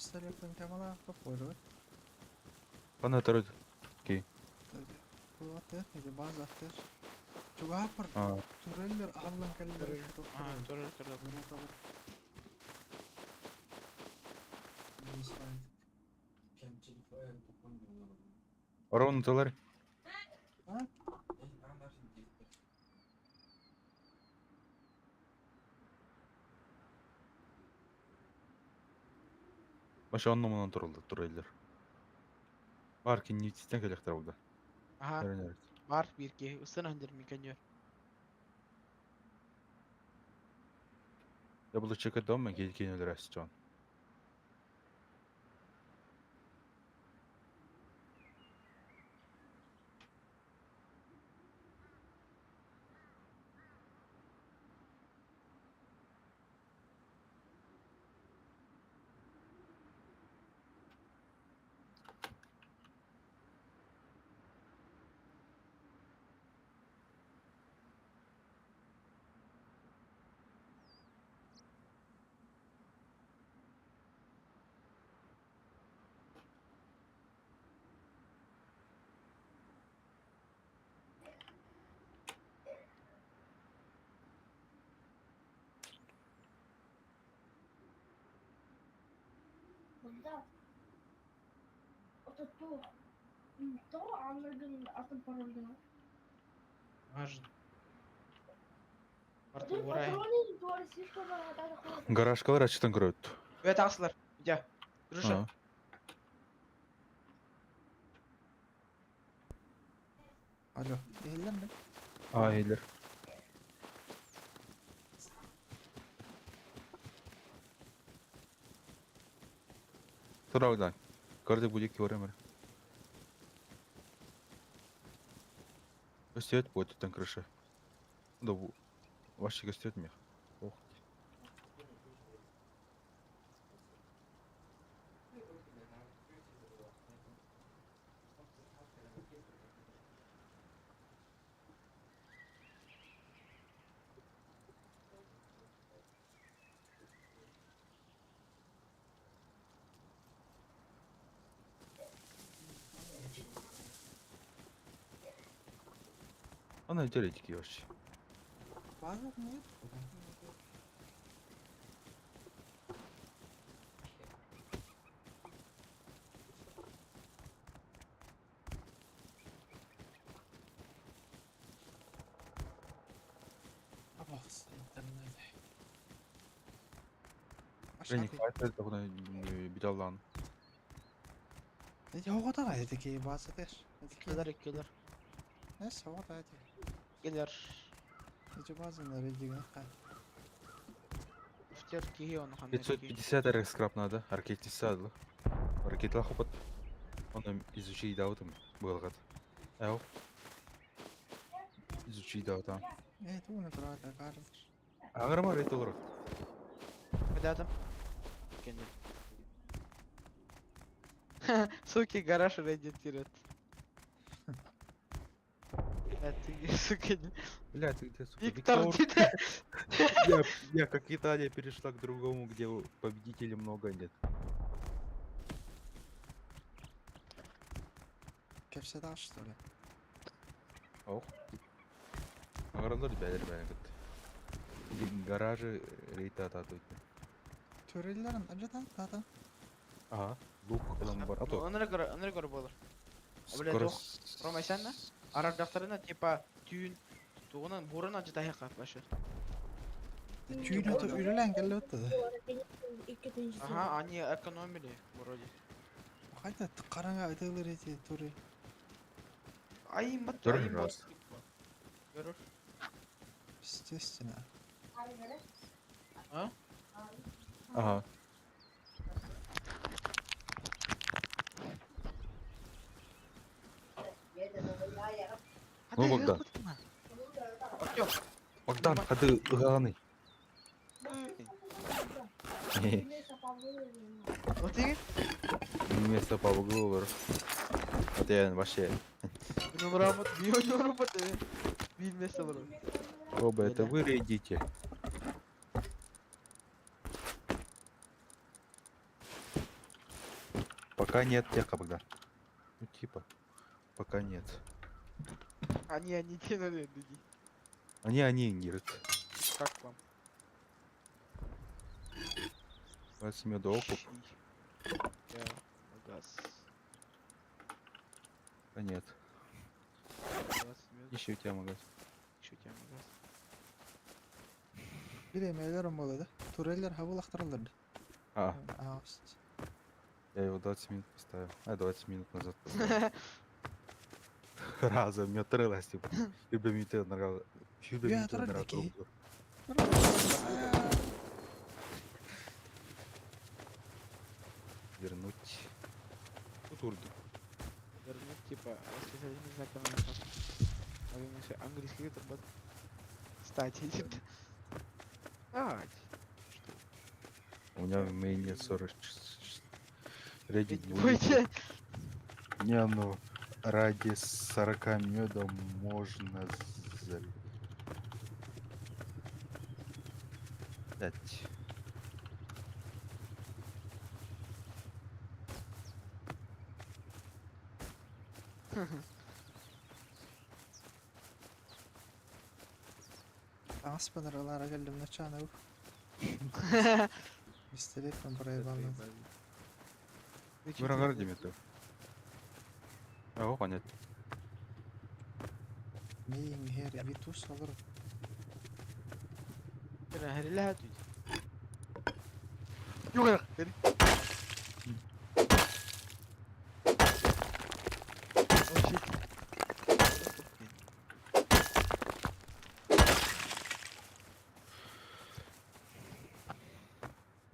Пистолеттан кэмалаахпыт буолуо. Ханна төрөт? Ки. Кулаттыр, или базаттыр. Чугаһаппар Аа. туреллер аһыллан кэллэр. Аа, турель турель. Орон тылар. А? Баша онно мунан турулду туреллер. Бар киннитистен кэлэхтэр булда. Аха, Көрөн бар биир киһи ыстан аһын дирмин көнньүөр. Я буду чекать дома, киһи киин өлөрөс дьон. Богдан, это то, то аныгын атын парольгына. Важно. Барты уурай. Патроны дуар слишком багатаны холодно. Гаражкалар ачытан көрөт. Бөт тахсылар. Дьэ. Дружа. Алло, иһиллэр ми? Аа, иһиллэр. Тура Богдан. Көрдө будет киорем. Көстүөт будет там крыша. Да вообще көстүөт мех. Ох. Она теоретики вообще. Базар нет? Абас, интернет. Женик файтер тогда биталлан. Эти оҕотор эти базатыр. Кэлэр кэлэр. Эс оҕотор эти. Кэлэр. Эти базаны рейдиген кай. Үстер киһи оны ханна. 550 РХ скрап надо, ракетница дла. Ракетла хопот. Он изучи даутым былгат. Эл. Изучи даутам. Э, тугуна турата кардыр. Агырма рейт олорот. Кайдатым? Кенде. Суки, гараж рейдит Бля, ты, сука, не- Бля, ты где, сука? Виктор, Виктор? ты да? Я как Италия перешла к другому, где победителей много нет. Кепседа что ли? Ох. Агыралар бәлер бәлер. Гаражы рейта ататып. Төрелерин ажата тата. Ага, лук ылам бар. А то. Онора көр, онора көр болар. Бля, Скоро туох, Рома, сен Арардахтарына типа түүн тугунан бурун ажыта хакка башы. Түйін өтө үрелен келе өттү. Ага, они экономили вроде. Хайда караңа өтөлөр эти төрел. Ай, мат, Көрөр ай, мат. раз. Көрөр. Естественно. А? Ага. Ну, Богдан. Артём. Богдан, хады ыгааны. Вот ты? Вместо по углу олор. Вот я вообще. Ну, робот, био робот. Билмесе бар. Оба, это вы рейдите. Пока нет теха, Богдан. Ну типа, пока нет. Они те надо люди. Они говорят. Как вам? 20 меда окуп. Я магаз. Пока нет. 20 минут. Еще у тебя магаз. Еще у тебя магаз. Bir emeylerim болады. Туреллер хабыл актаралар. А, А, я его 20 минут поставил. А, 20 минут назад поставил. Разом, мне отрылась, типа. Любя минуты нравилось. Любя Я минуты отрыла нравилось. такие. Вернуть. Тут урги. Вернуть, типа, восклицательный знак там написано. А вы мне английский это вот. Кстати, типа. Кстати. Что? У меня в мейне 40. Реди Ведь будет. будете? Не, ну ради 40 меда можно за... Пять. Ас банаралара келдим начаны. Мистереппен проебалды. Вырагар Димитр. А, понятно. Мейин хер витус олор.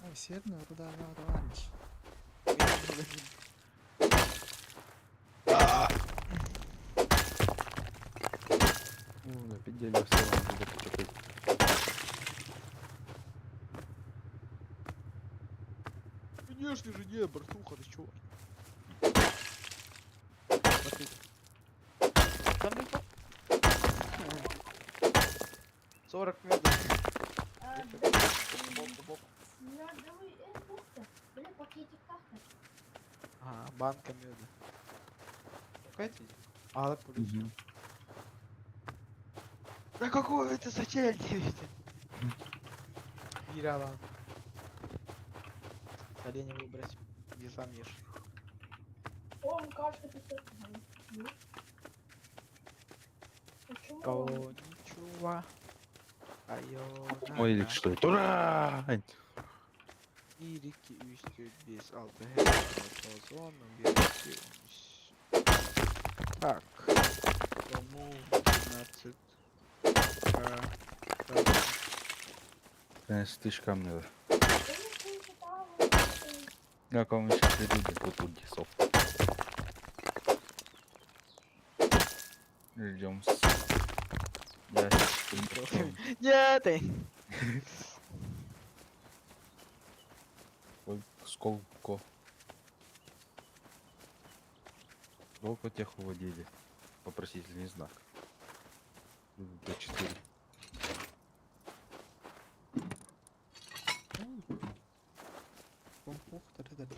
Ай, серный руда варванч. Ну, на пиделе все равно буду почекать. Конечно же нет, братуха, ты чё? Смотри. Там не 40 меда. А, Бок, бок. Медовый бухта. Бля, пакетик как-то. Ага, банка меда. Какая А, плюс. Да какой это зачем тебе? Мирала. Оленя выбрать, где сам ешь. О, кашка 500. Ну. Почему? Коничуа. Айо. Ой, или что это? Ура! 1, 2, 3, 4, 5, 6, 7, 8, 9, 10. Так. Кому 15. Так. 13 тысяч камня. Я не читала. Я кому сейчас придут, вот тут софт. Ждем. Я сейчас Нет, ты. Сколько? Сколько тех уводили? Вопросительный знак. Д4. Помпухтар это.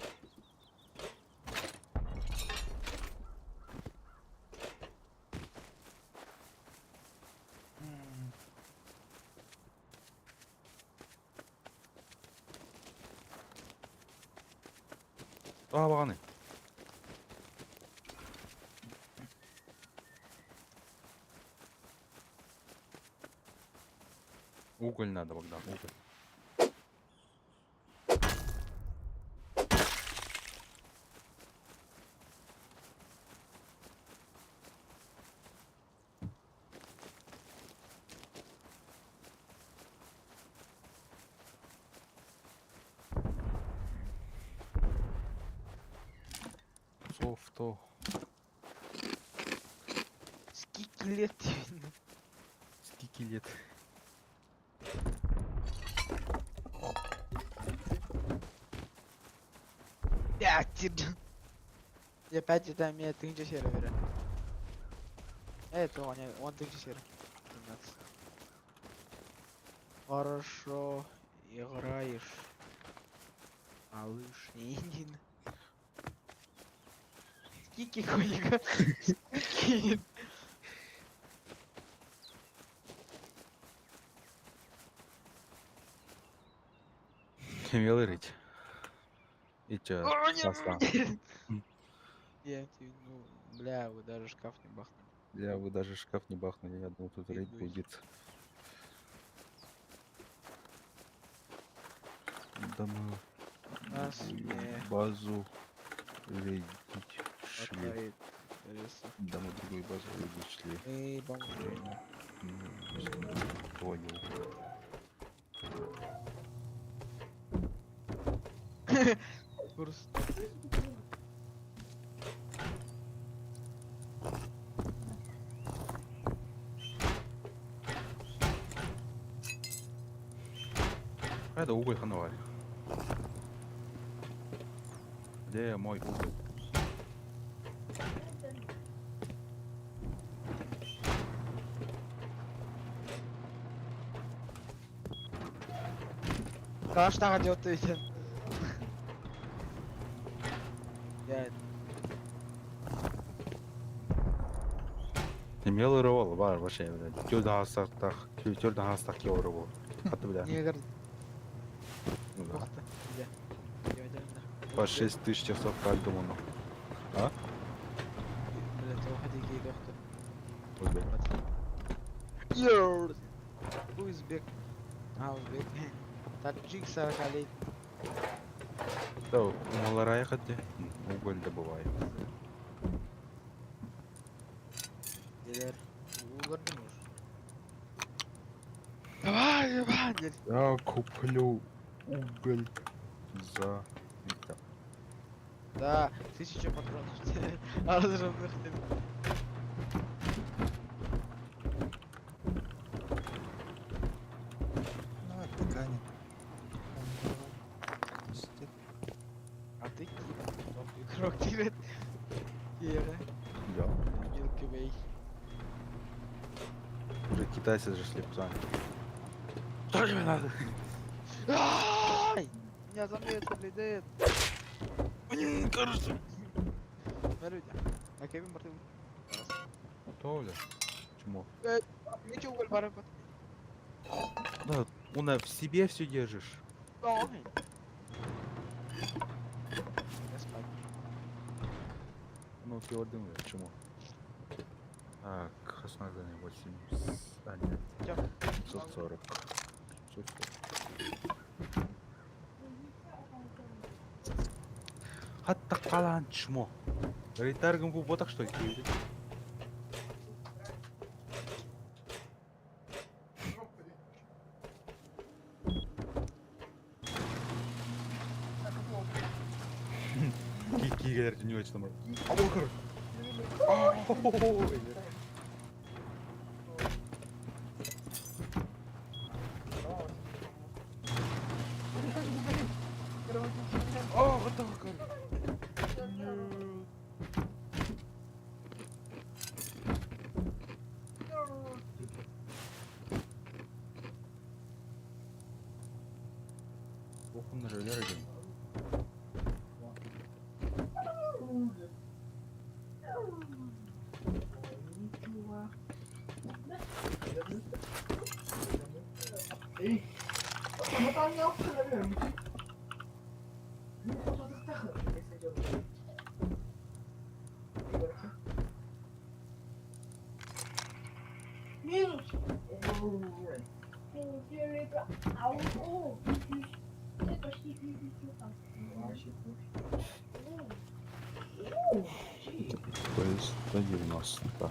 А, бағаны. Уголь надо, Богдан, уголь. Софто. Сколько лет тебе? Сколько лет? Пять. Я пять это мне тысяча сервера. Это он, он тысяча сервер. 17. Хорошо играешь. Малыш, не един. Кики хуйга. Скики. Умел рыть. И чё, состав. Я тебе, ну, бля, вы даже шкаф не бахнули. Бля, вы даже шкаф не бахнули, я думал, тут рейд Пиздуйте. будет. Да мы Нас другую не базу рейдить шли. хватает ресов. Да мы другую базу рейдить шли. Мы бомжи. Ну, понял. Курс. Это уголь хановали. Где мой уголь? Калаштаға делать екен. Я Имел рывал, бар вообще, блядь. Тёрдо хастах, тёрдо хастах кеорывал. Хаты, бля. негр Ну да. тоқта. Иә. Иә, По 6 тысяч часов каждому, ну. Бля, тоға дегей тоқты. Вот, блядь. Йоу. Узбек. А, узбек. Таджик 40 лет. Да, умаларай хатте. Уголь добывай. Дедер. Угорды муж. Давай, давай, дед. Я куплю уголь за... это. Да, 1000 патронов. Разрывных. Ну, это Канин. Он сидит. А ты игрок тебе. Кира. Да. Milky Way. Уже китайцы зашли, пацаны. Что тебе надо? Ай! Меня заметили, дед. Мне кажется. Смотрите. А Кевин Мартин. Толя. Чмо. Ничего, уголь бары. Да, он в себе все держишь. Я спать. Ну, фиордым, чему? Так, Хасмаданы 8... А, нет. Чё? 740. 740. Хатта калан чмо. Рейтаргом бу ботак что ли? Кигелер не очень там. Абокр. О, готово. Охун нажалер один. Минус. То есть 190.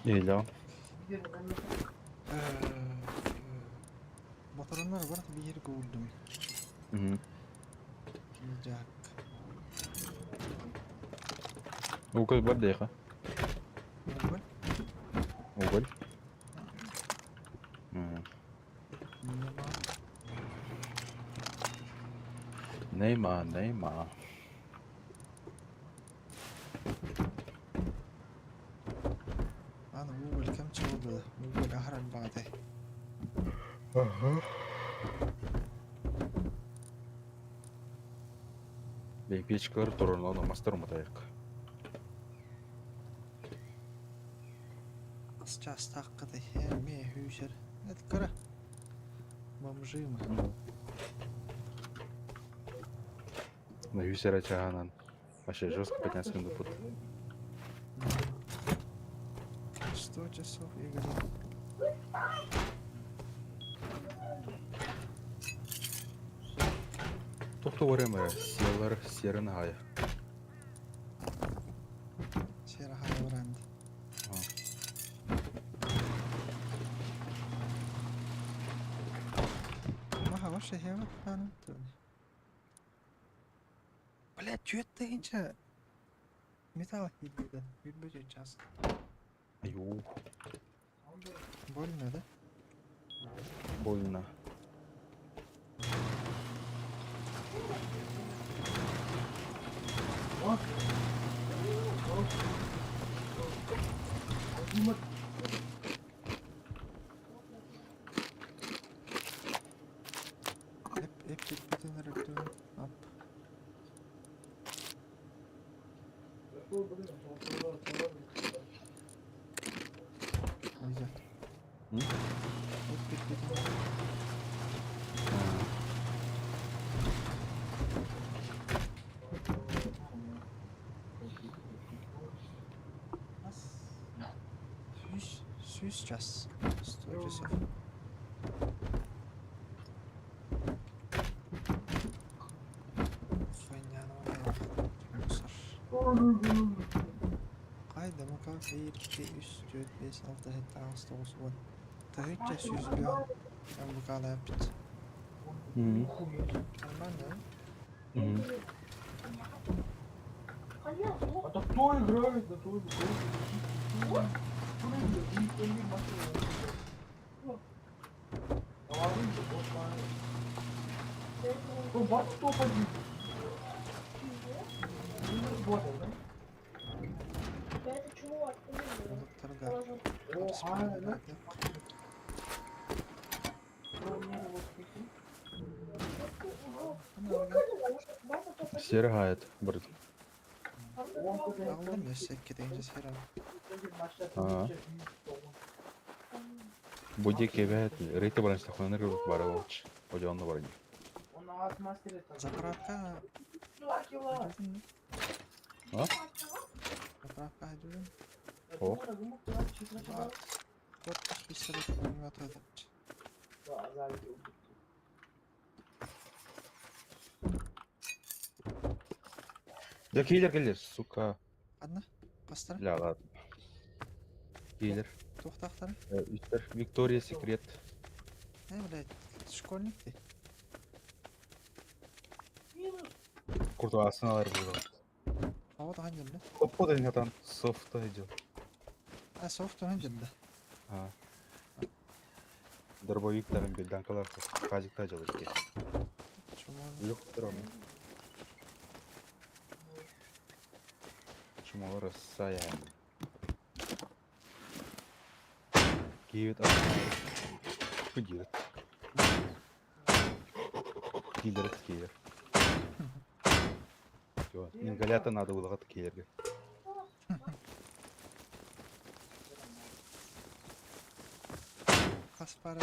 Или Мотороннар бар биир гуулдум. Угу. Жак. Уголь бардеха. Уголь. Уголь. Мгм. Нема. Нейма, нейма. Аны уголь кем чалды? Уголь ахран бадай. Ага. Печкалар туран ону мастар уматайык. Хас чаастааххытый? Эмиэ үһүүсэр. Это кыра. Бомжи мы. На үс эрэ чааһынан вообще жестко 15 минут пут. 100 часов игры. Тохто барыам эрэ, сиэллэр сиэрин аһайа. Сера Хайвранд. Маха вообще хема Бля, түөрт тыһыынча металл киирбитэ. Киирбит час. Айуу, Больно, да? больно. Эп эп бүппүтүн өрүттүм. Ап. Ойда. М? Эп бүппүтүн. А, Ас. Сүүс, сүүс час. 100 часов. Хуйня, мусор. Кайда мука 1, 2, 3, 4, 5, 6, 7, 8, 9, 10. Тыһыынча сүүс бион. Букалааппыт. Нормально, да? Мгм. Это кто играет на той Улуктарга хапсыппыт. Сиэрэ хаайат барытын. Аҕаллым өссө икки тыһыынча сера. Аа. Бу диэки эбээт рейте баран истэхпинэ бара буолчу. Одьоонно баран. Заправка хайдыгын? А? Заправка хайдыгын? О. Корпус пистолет пулемет эдепчи. Дьэ киилэр кэллэр, сука. Ханна? Хастара? Бля, ладно. Киилэр. Туохтаахтара? Үстэр. Виктория Секрет. Э, блядь, школьник ты. Куртуасын алар буолар. А вот ханньым да? Оппо да там софта идет. А, софт ханньым да. А. Дробовиктарын бельданкалар казикта дьалыр ки. Чумон. Легкий Чумолор сая. Киевит Кудирит. Киллер киллер. Всё, ингалята надо было киллерге. Хас пара.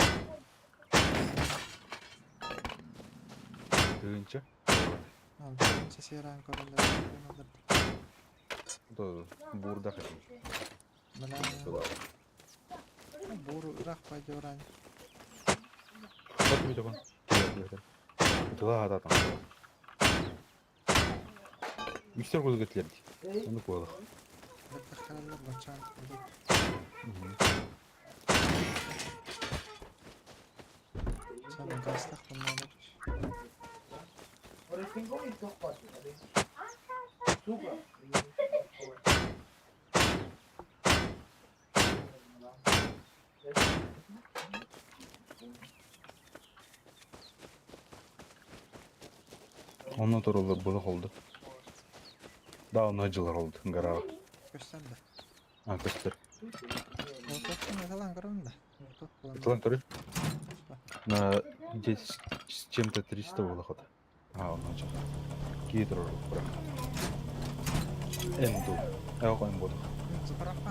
Тыынча. А, тыһыынча серан көрөллөр. Да, бурда хотим. Бля. Буру ыраах пайдуран. Вот видео. Тыла ата там. Үстер көзгө тилерди. Оны койлах. Баттахараллар бачаан курдук. Саны гастах bunlar. Онно турулар булах oldu. Да, онно дьылар oldu. Гарага. Көстөн да. А, көстөр. Ототтон эталан көрөм да. Отот булан. Тылан көрү. На здесь с чем-то 300 было ход. А, он начал. Кии турар бырах. М-ду. Эох М буолуох. Заправка.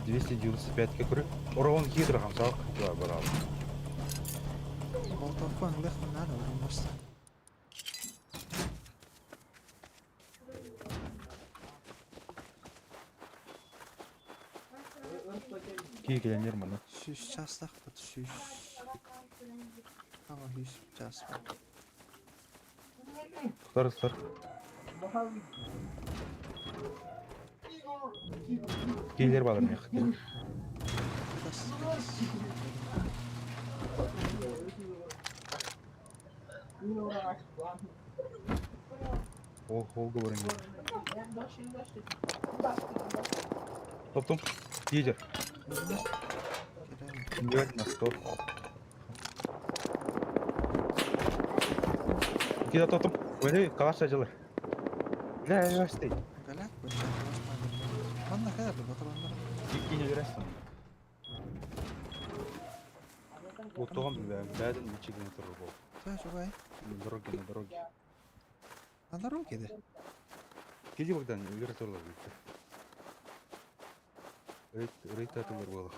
295 көрү. Орон кии турар хамсаах барал. Болтовку англых надо, урумбаста. Кии кэлэннэр маны. Сүүс чаастаахпыт, сүүс. Ама сүүс чаас. Тутар ыстар. Киилер балар мех. Кытас, кытас. Ол холга баран кел. Топтум. Киилер. Кэлэн. Ноль на 100. Кида топтум. Вали, калаш ажылар. Бля, юрасты. Галяк бу. Манна кэлэр батараннар. Киин юрасты. Оттоҕом бэйден мичигин турар бол. Саа чугай. На дороге, на дороге. На дороге де. Киди Богдан, юра турлар битте. Рейт, рейт атылар болах.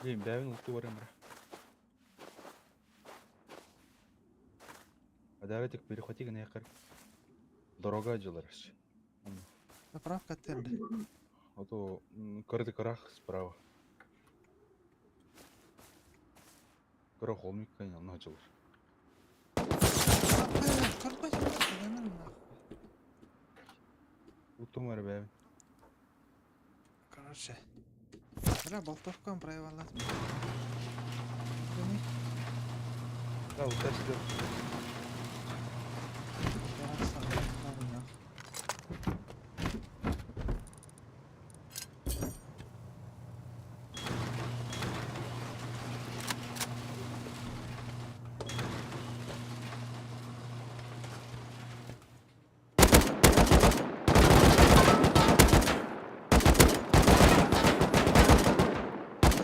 Блин, бэйден утту бар эмре. Адаратик перехвати гына якар. Дорога ажылар. Заправка терде. А то көрді крах справа. Кыра холмик кайна началар. Көрбөт. Уттум бар бэйден. Короче. Бля, болтовкам проебалат. Көмей. Да, вот так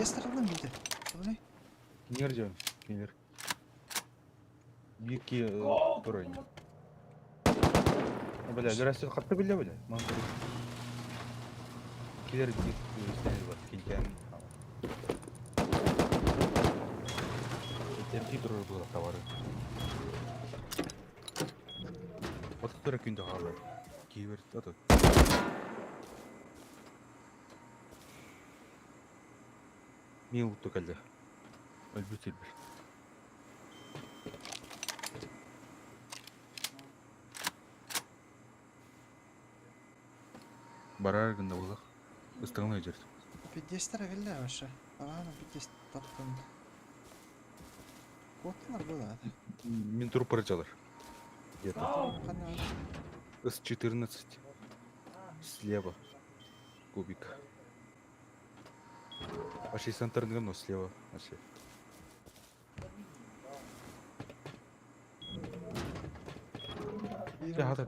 Естірілдім дейді. Көмей. Кинер жөн, кинер. Бики турайын. Бля, дөрәсі қатты біле біле. Ман Килер бик өздері бар, кинтен. Терпи турар бұл товары. Вот тура күнді қалар. Кибер, ато. Мен ұтты кәлді. Өлбүт елбір. Барар гында болақ. Ыстығын өжер. Пидестер келді вообще. Ағаны пидест таптым. Котлар болады. Мен туруп бара жатыр. Где-то. Қана С-14. Слева. Кубик. Вообще центрный, но слева. Вообще. бір Хата,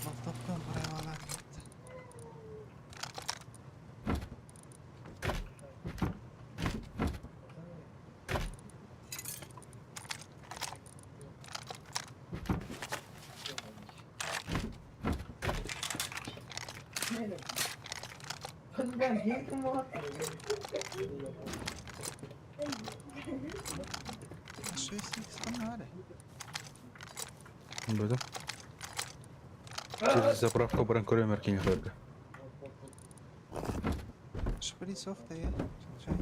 Болтовкам проебалат. Шесть икс қана Böyle. Через заправку баран көрөм эркин көрдү. Шприц оқ я.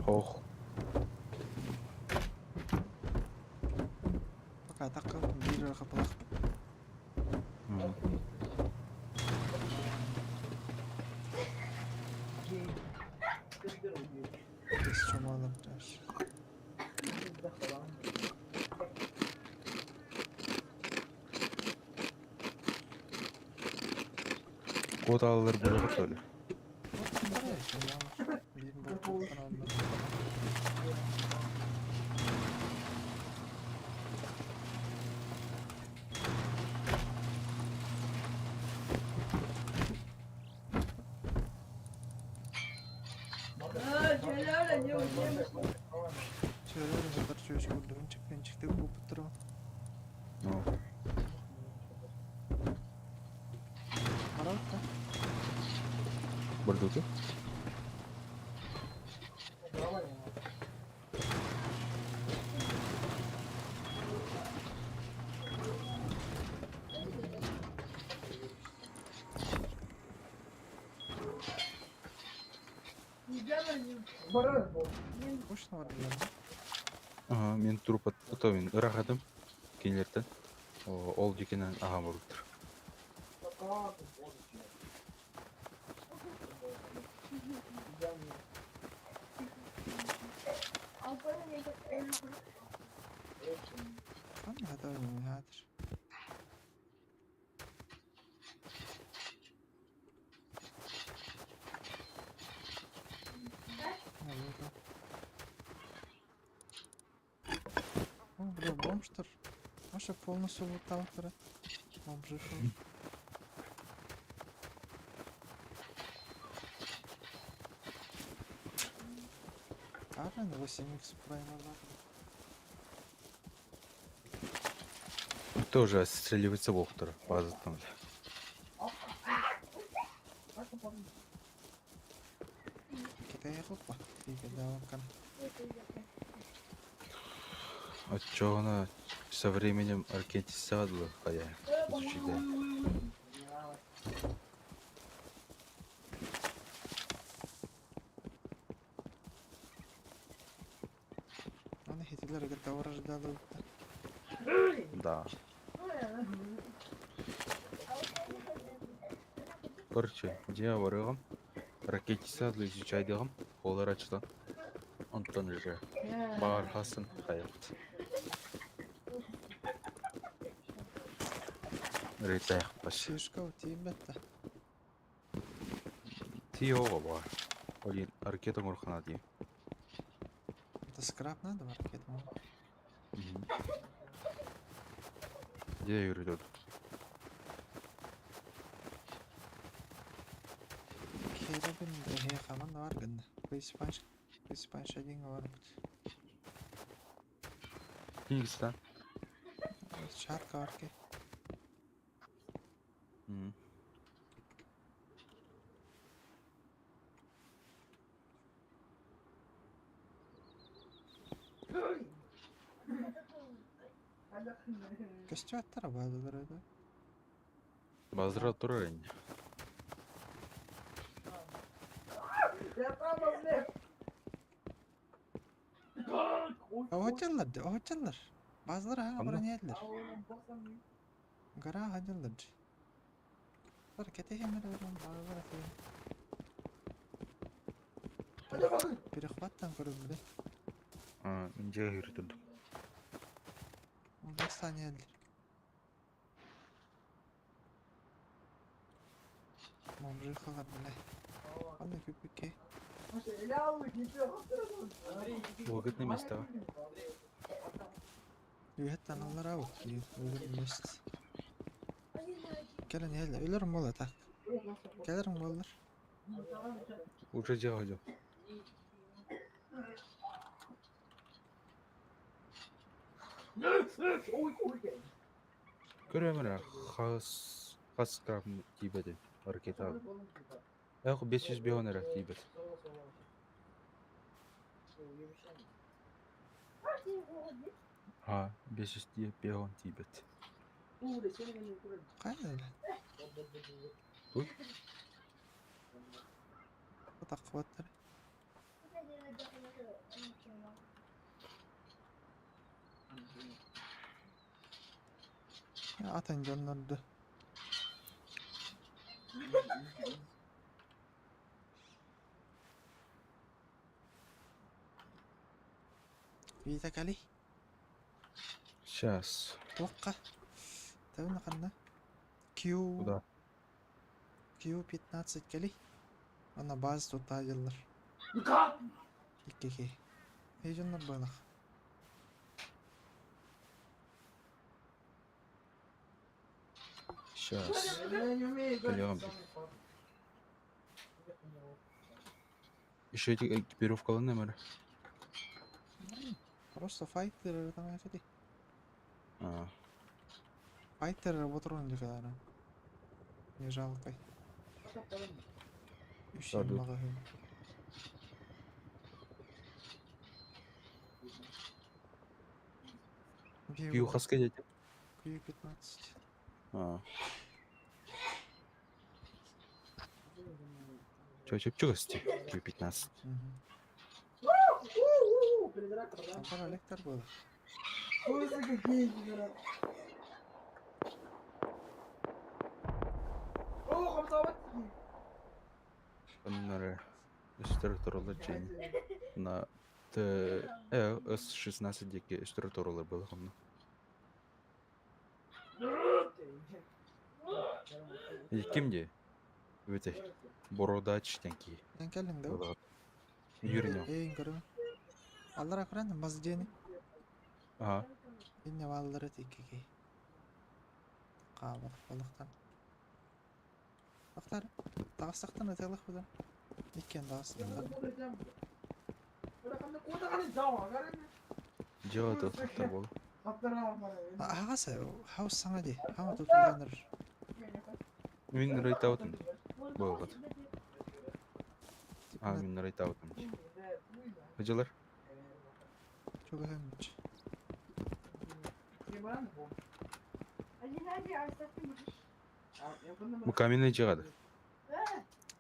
Ох. Пока таққа бір қапалақ. Без чумалап жаш. Код алыр бөлөк söyle. Чөрөр сытар чүөчү курдугун чэппиэнчиктик ууппуттара. Барабыт да? Бардыты? Точно бардылар да? Ага, мин труп ото мин ырахатым кинилертен. Ол дикинен аха барыптыр. Ханна хата хаатыр. О, бля, бомжтар. Маша полностью лутал Бомжиха. Карен 8х Prime. Тоже отстреливается вохтор базаттан. Китайга па. Тиге Отчего со временем аркетисадлы хая изучили. Аны хитилер готовы ждали. Да. Короче, где барыгам? Ракетисадлы изучайдыгам. Олар ачтан. Онтон же бар хасын хаят. Рейсаяқ баш. Шишка тиибетте. Тиого бар. Олин ракета мурхана ди. Это скраб надо в ракету. Где юридот? Керебин де хаман бар гын. Приспанш приспанш один бар. Кингстан. Шатка бар ки. Көстүөттөр баазалар это. Базра турарин. Оһочаллар, оһочаллар. Баазалар хаҥа Ханна? баран иһэллэр. Гара хадьаллар. Бар кэтэһиэмэр баран баазалар атыйан. Перехваттан көрөбүлэ. А, инже юридот. Бастан иһэллэр. Бомжихалар бля. Аны күпүккэ. Выгодное место. Үһэттэн аллар аут. Өлөр мест. Кэлэн иһэллэр. Өлөрүм буолла так. Кэлэрим буоллар. Уже делаю. Көрөмөр хас хас грамм тибеди ракета. Эх 500 бионера тибет. Ha 500 diye бион тибет. Кайда эле? Ой. Атаккыбаттар. Атын дьоннорду. Вита кали. Сейчас. Туохха? Тэбин ханна? Q Куда? Q15 кали. Ана баз тута дьыллар. Икки Эй дьоннор буолах. Сейчас. Коллегам. Еще эти экипировка номер. Просто файтер там это Аа. Файтер ботурун дикалара. Не жалко. Үс Салют. маҕаһыын. Кью хаска дьэ? Q15. Аа. Чё чөпчүк өстü Q15. Аппар электр было. Оннары үстер туралы чейин. На Т Э С16 диэки үстер туралы было онно. И ким дии? Үтэй. Бородач диэн киһи. Эн кэллиҥ да? Былаҕат. Юрий Эйин көрөбүн. Аллара көрөн мас дьиэни. Аа. Инне бааллара тикки Хаалбатах балыктан. Ахтар, таҕыстахтан ытыалах быдан. Иккиэн таҕыстахтар. Дьиэҕэ ытыахтахтар буолуо. Аһаҕас хаус саҥа дии. Хаҥа тутуллан эрэр. Мин райтаабытым буолбат. Аа, мин райтаабытым. Ыдьылар. Чугаһын Бу каменный дьиэҕэ да?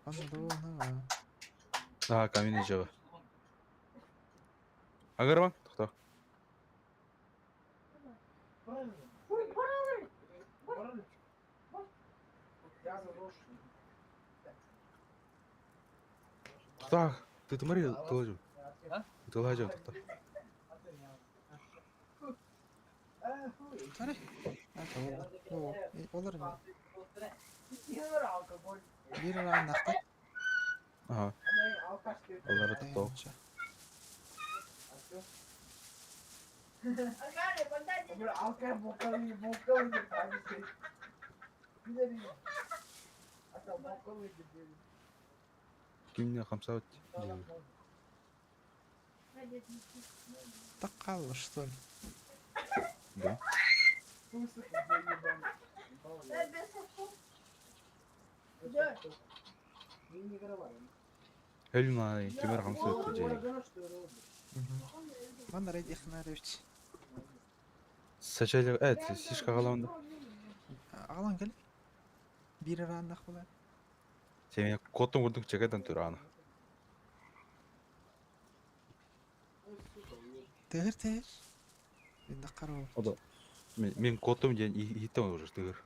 Аны дуона. Аа, каменный дьиэҕэ. Агарбаҥ, тохтоо. Тохтоо. Тытымар тылажым. Тылажым, тохтоо. Тары. А, олар. О, олар ме? Биир ырааннахтар. Аха. Олары тохтоо. Кимне хамсаабыт дии. Так хаалла, что ли? Да. Эльна кимэр хамсаабыт дии. Манна рейд ихнарович. Сачали, э, сишка галаунда. Аҕалан кэл. Биир ырааннах буолар. Сен котун курдук чекетен тураана. Тыгыр тыгыр. Мен кароо. Ода. Мен, мен котум диэн иһиттем уже тыгыр.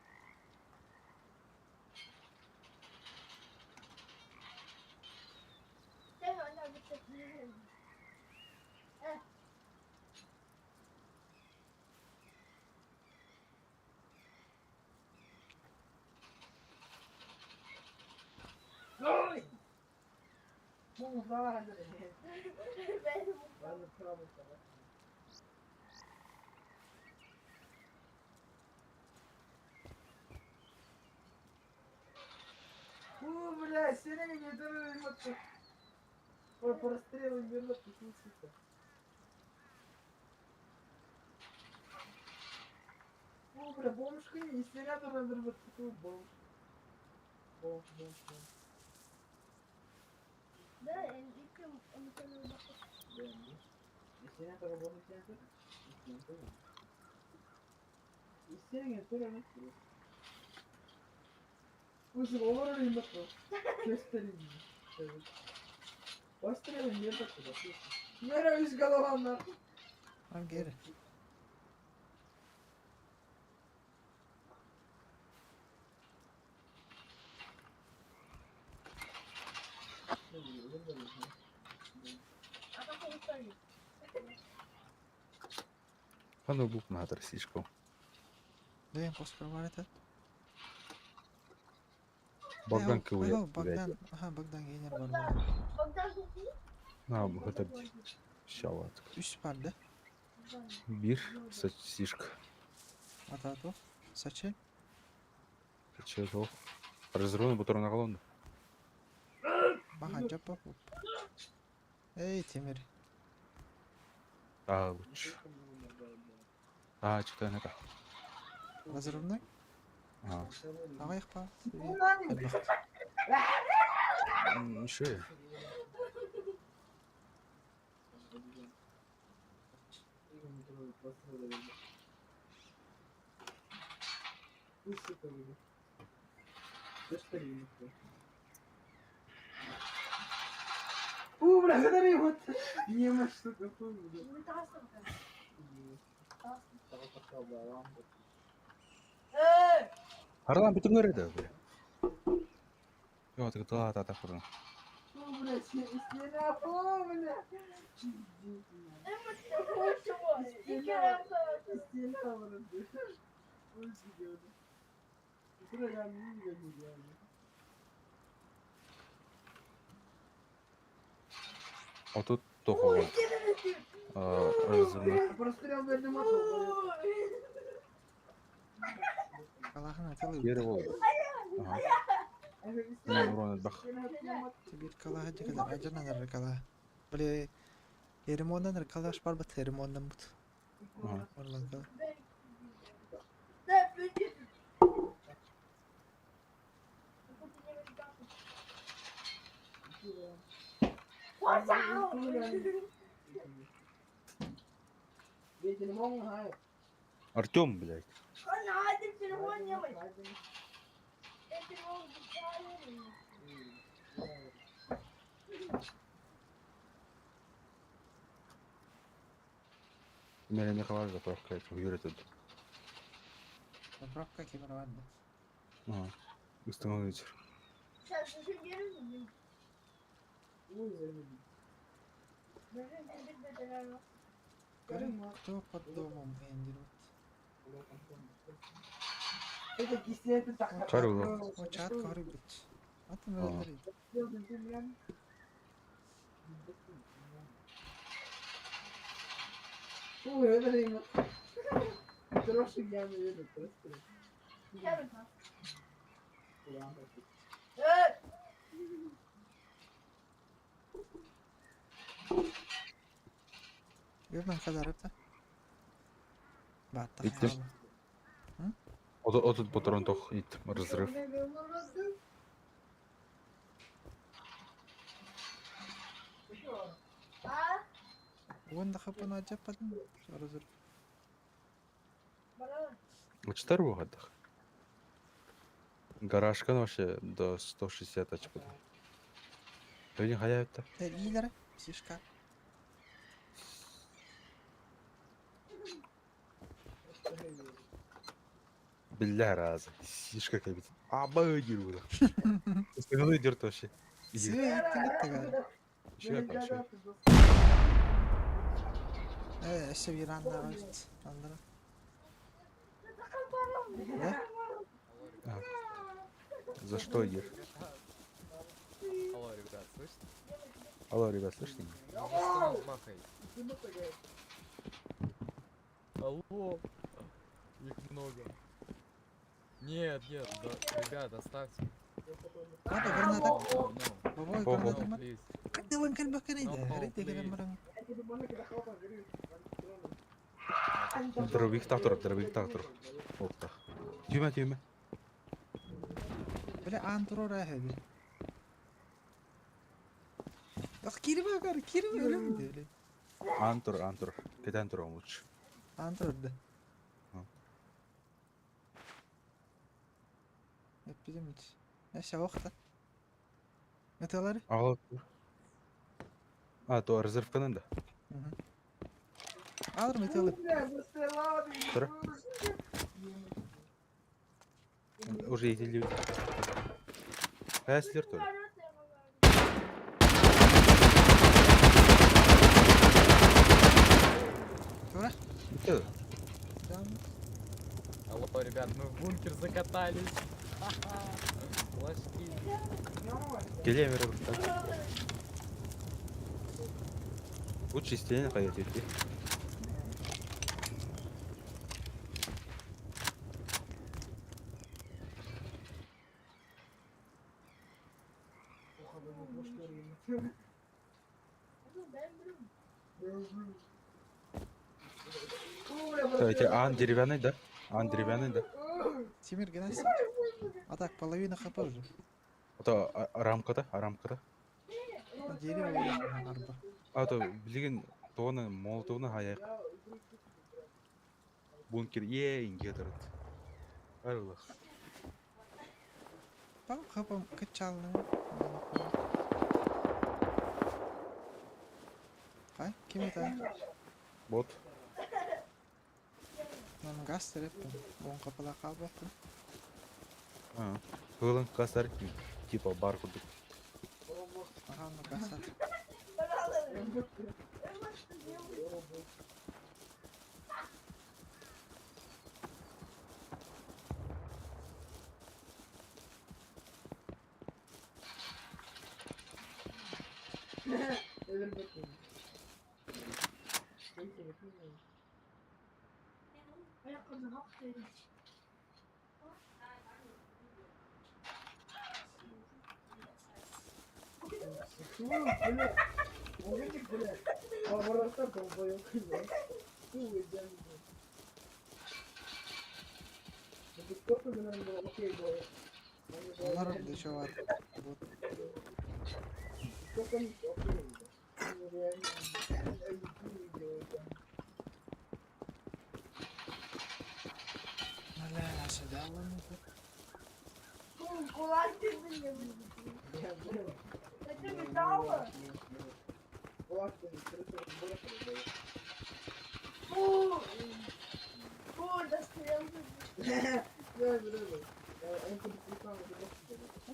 Ам гери. Хана бук наатар сишка. Дэйн поспор этот. Богдан кылыя. Богдан. Аха, Богдан генер бар. На, это щават. Үс бар да. Бир сишка. Атату. Сачы. Чего? Разрывной бутерна галонда. Баха жаппа. Эй, Темир. А, лучше. А, что-то это. Разрывной? А, Аҕыйах баар. Элбэх. Еще. Арлан бүтүн көрөдө бу. Йоо, тыгы тыла тата хурун. Отут тоҕо разрывной. Калаһын атылы Киэре буолла. Ага. Ну, урон элбэх. Биир калаһа дьэ адьанан эрэ калаһа. Били Еремоннан эрэ калаш барбыт, Еремоннан бут. Ага. Орлан кала. Артем, блядь. Мені не хавар заправка, юрит. Заправка кемер барда. Ага. Установить. Көрүн, кто под домом эндир Каруло. О, чат көрү бит. Атын өлдөрүй. Görmän kadar öpte. Баатта. Иттим. Отут патрон тох ит разрыв. Уон да хапан ажаппадым. Разрыв. Учтар бугадах. Гаражка вообще до 160 очков. Люди хаяют-то. Илер, псишка. Бля раза. Сишка как Аба деру. Установил дерт вообще. Иди. Сыы иттигит Еще я еще. Э, өссө биир анда бит. Андара. Да? За что Ир? Алло, ребят, слышите? Алло, ребят, слышите? меня? За что вы махаете? Алло! Их много. Нет, нет, да, ребят, оставьте. Ата граната. No, no, Бабой Хо-хо. граната no, ма. please. Кадылан кэлбэккэн No, иде. Рите please. кэлэн баран. Дробик тактор, дробик тактор. Опта. Тюме, тюме. Бile антро раһэби. Ах кириме кар, кириме өлөм диэли. Антур, антур. Кетен тур он лучше. Антро да. А. Эппидем ич. Эше охта. Металлары? Алло. А, то резерв кананда. Алыр металлы. Тура. Уже эти люди. Хаяслер тоже. Тура. Это Там. Алло, ребят, мы в бункер закатались. Ха-ха. Флажки. Келемер. Лучше стене хаят идти. Кстати, аан деревянный, да? Аан деревянный, да? Тимир генасик. А так, половина хп уже. А то а, рамката, а рамката. А дерево уже арба. А то билигин тоҕуна молотовна хайах бункер е ингетерт. Арылах. Пам хпм кычалны. Хай, ким это? Бот. Нам газ тереппин. Уон хапала хаалбаппын. А. Кылын касар типа бар курдук. Аха, ну газ ат. Олар еще бар. Вот. Бля, сидела ну тут.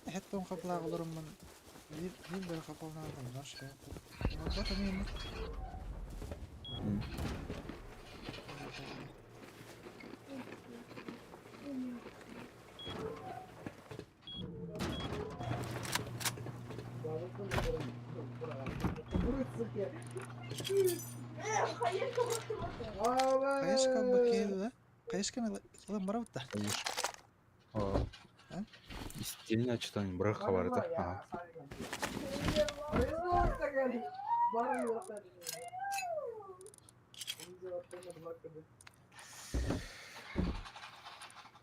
Хэттон хаплагыларыммын биир биир бары хапалнаабын наш Вот они. Хаешка бакелла. Хаешка ылан барабыт да. А. А? Истинно читание брак хабарда. Ага.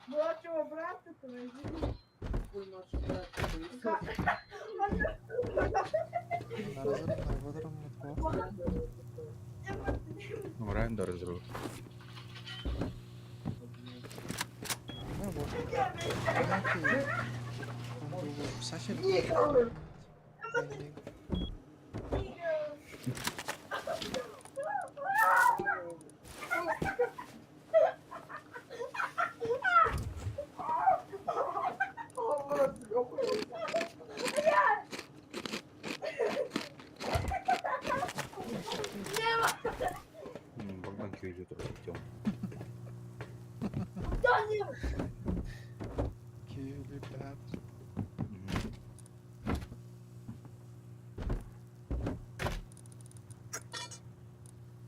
Младшего брата твоего. Наразыр нарбадарым бу. Урайм да разрыв. Ну вот. Сахер. Богдан күйдө турат тем. Киви брат.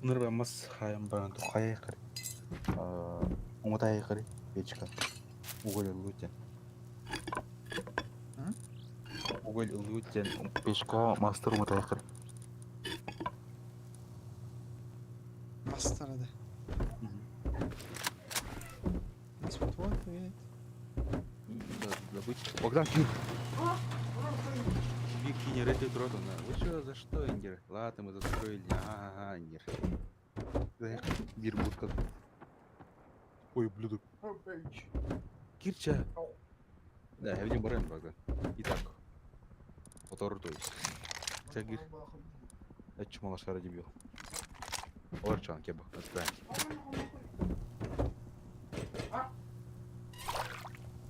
Нырба мас хайым баран тухай кыр. Оңотай кыр печка. Уголь лутен. М? Уголь лутен печка мастер оңотай кыр. Мастер да. Нас вот вот видит. Да, забыть. Богдан кью. Бикини рети тротона. Вы чё, за что, Индер? Ладно, мы застроили. Ага, Индер. Бир будка. Ой, ублюдок. Кирча. Да, я видим баран, Богдан. Итак. Мотору, то есть. Тягир. Это чмо лошара дебил. Орчан, кеба, отправь.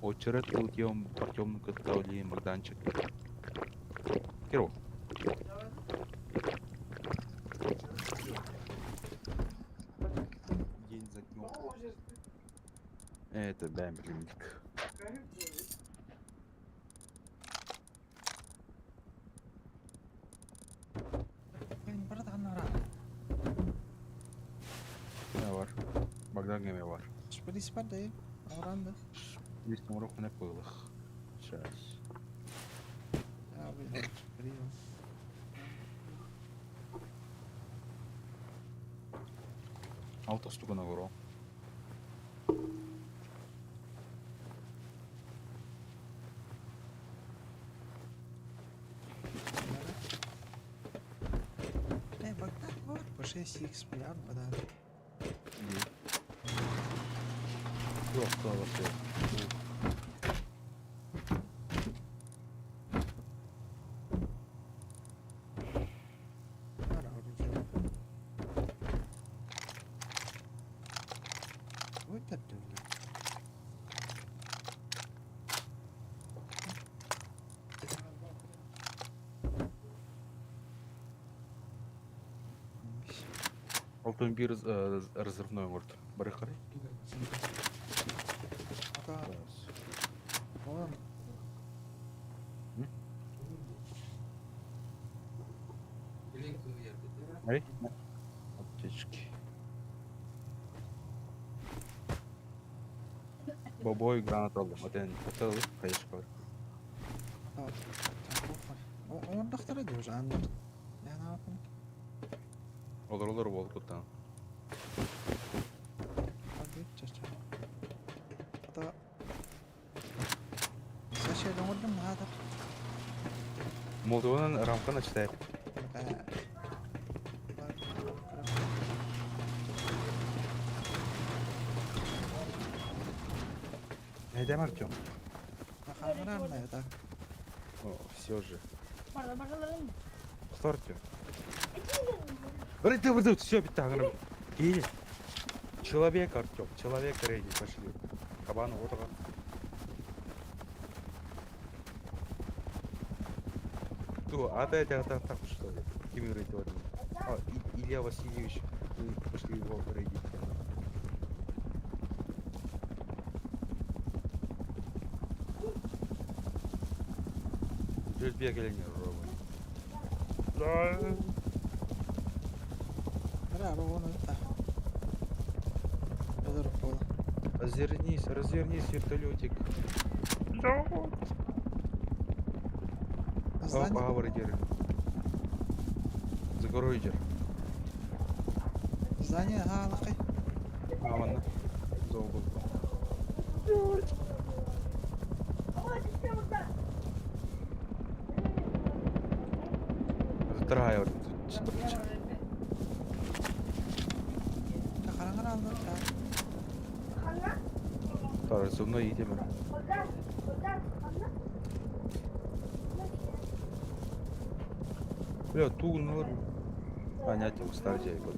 Очерет Артем, Артем Катаули, Богданчик. Кирилл. День за днем. Это да, блинник. Блин, брат, анара. Ne var? Богдан геме var. Шприс падай. Оранда. Здесь урок на пылах. Сейчас. Я блин, шприл. Алта штука нагоро. Э, Богдан, вот, по 6х миллиард бадан. Yok, sağ olasın. Бар оружие. Ой, да дура. Алтын бир разрывной орд. Бары қарай. Ата, он Қарай. Аптечки. Бобой гранат алдым. Атен аталы қайышқа бар. Ондақтары деп жандар. Я напын. Олар олар болып тұттан. Ата. Сашель оңырдым ғадыр. Молдованан рамканы читает. Найдем Артем. Махамранная, так. О, все же. Барда бардаларын. Кто Артем? Рейди, рейди, все, битаграм. Или человек, Артем, человек рейди, пошли. Кабану, вот он. Ту, а ты это так, что ли? Ким рейди вот. А, Илья Васильевич, вы пошли его рейдить. Жүз келеңер, Рома. Да. Бра, оны та. Ödür бола. Развернись, развернись, вертолетик. Здание. Павар дер. За горой дер. Здание галақай. Аманна. За угол. Вторая вот. Қараңғыр алды. Вторая, со мной едем. Бля, ту норм. Понятие устаржай вот.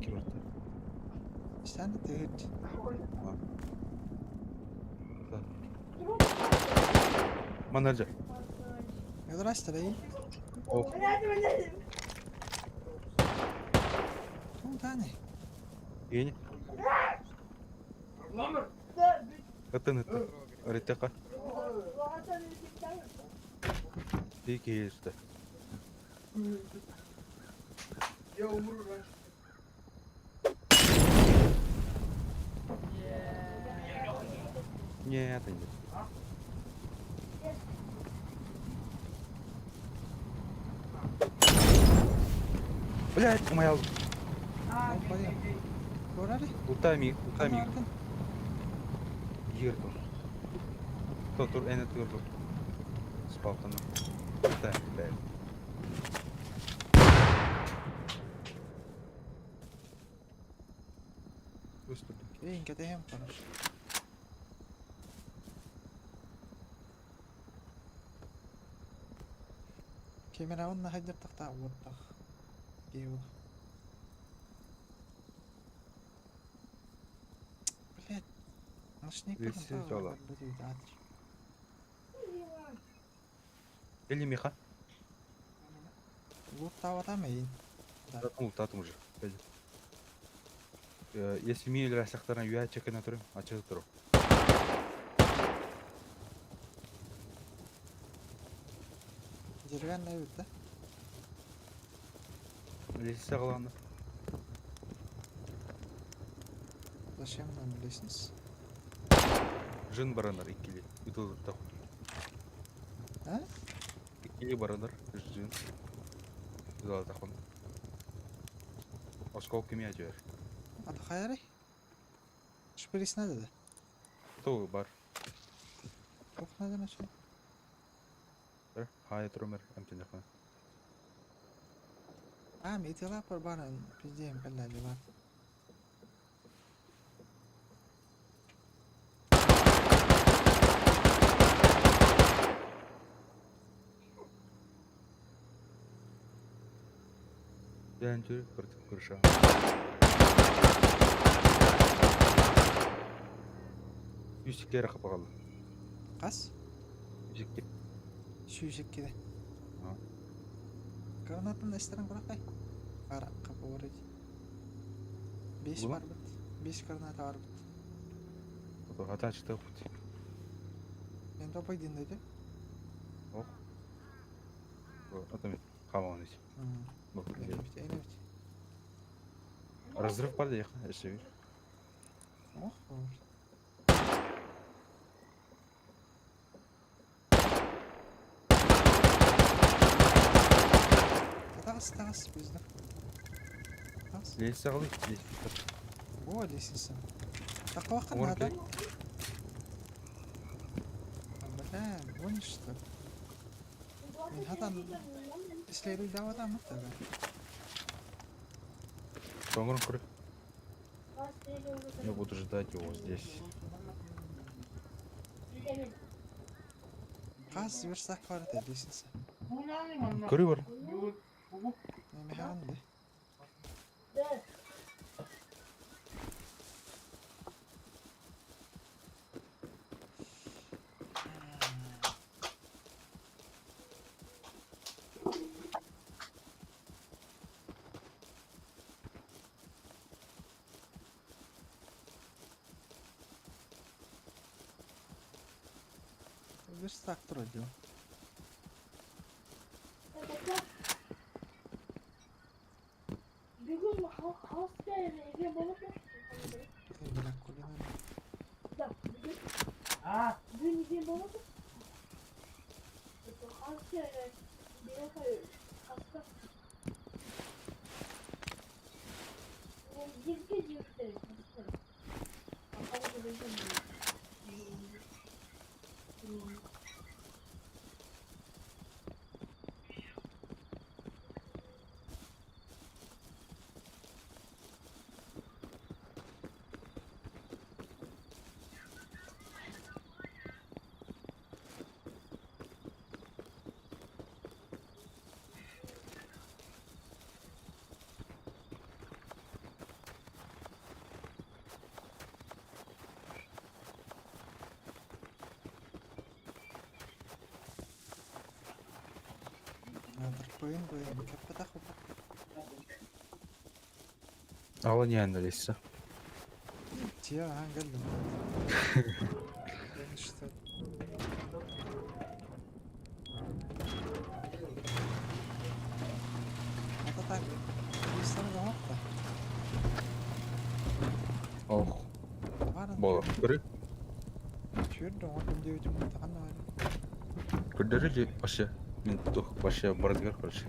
Кирта. Sen de tehit. Менеджер. Ödür değil. Ох, Тун тани. Ени. Это не ты. Ретека. Ты киешься. Я умру раньше. Нет, это нет. Блять, моя Опа. Көрәри. лутами, лутами. Гирту. То тур эне тур. Спалтана. Лутай, лутай. Господи. Кейін кетем konuş. Кемеравын нахайдыр тақта уоттақ. Гейл. Блять. Ночник Висит жала. Или меха. Луттавата мейін. Татым, татым уже. Пойди. Если ми или расахтарна юя чека на туру, а че туру? Деревянная бит, да? Лестница главное. Зачем нам лестница? Жын барандар иккили. Итыл таху. А? Иккили барандар жын. Зала тахун. Осколок кимиэ түһэр. Ата хайарый? Шприц надо да? Тугу бар. Туох надо начал? Хаайа турумэр эмтэнэххинэ. А, метила баран пиздеем кэллэ дела. Дээн түр крыша. Үс икки эрэ хапаҕалла. Хас? Үс икки. 102-де. Гранатын эстэрин куракай. Ара каповорить. Бес Була? барбыт. Бес граната барбыт. Хатаачыта пут. Мен топой диндеди. Ох. Атам хамаҕан ис. Энебит. Разрыв бар да эсеби. Ох, Тагыс, тагыс, пизда. Тагыс. Лестница кылый. Лестница. О, лестница. Такого Оҥорон надо. керек. Бля, гонишь что ли? Мин хатан ислери давата мыттага. Оҥорон көрө. Я буду ждать его здесь. Хас верстак бар это лестница. Көрү бар. Неме ханды. Верстак вроде. Бүгүн Бля, кулинар. Да, бүгүн. А, Бүгүн иге болот. Хаус хаска. Жирге жирге. Быйын быйын кэппэтэх Ала не лестница. Тиэ ахан кэллим. Что? Это так. Лестница Ох. Бола. Көрү. Чүр оҥордум диэбитим тахан Көрдөрү же вообще. Мен тух вообще бардыгар короче.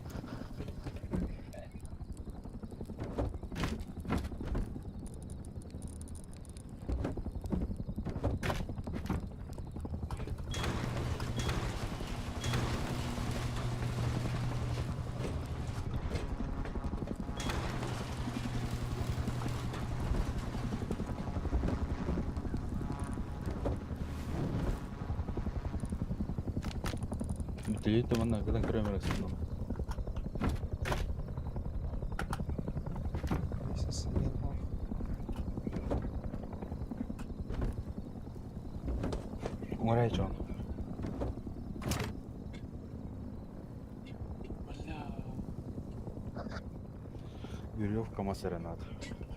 Бүтүлүү манна гынан көрөмөр астында. Лестница диэн ох. Уҥарай чон. Бля. Веревка масаранат.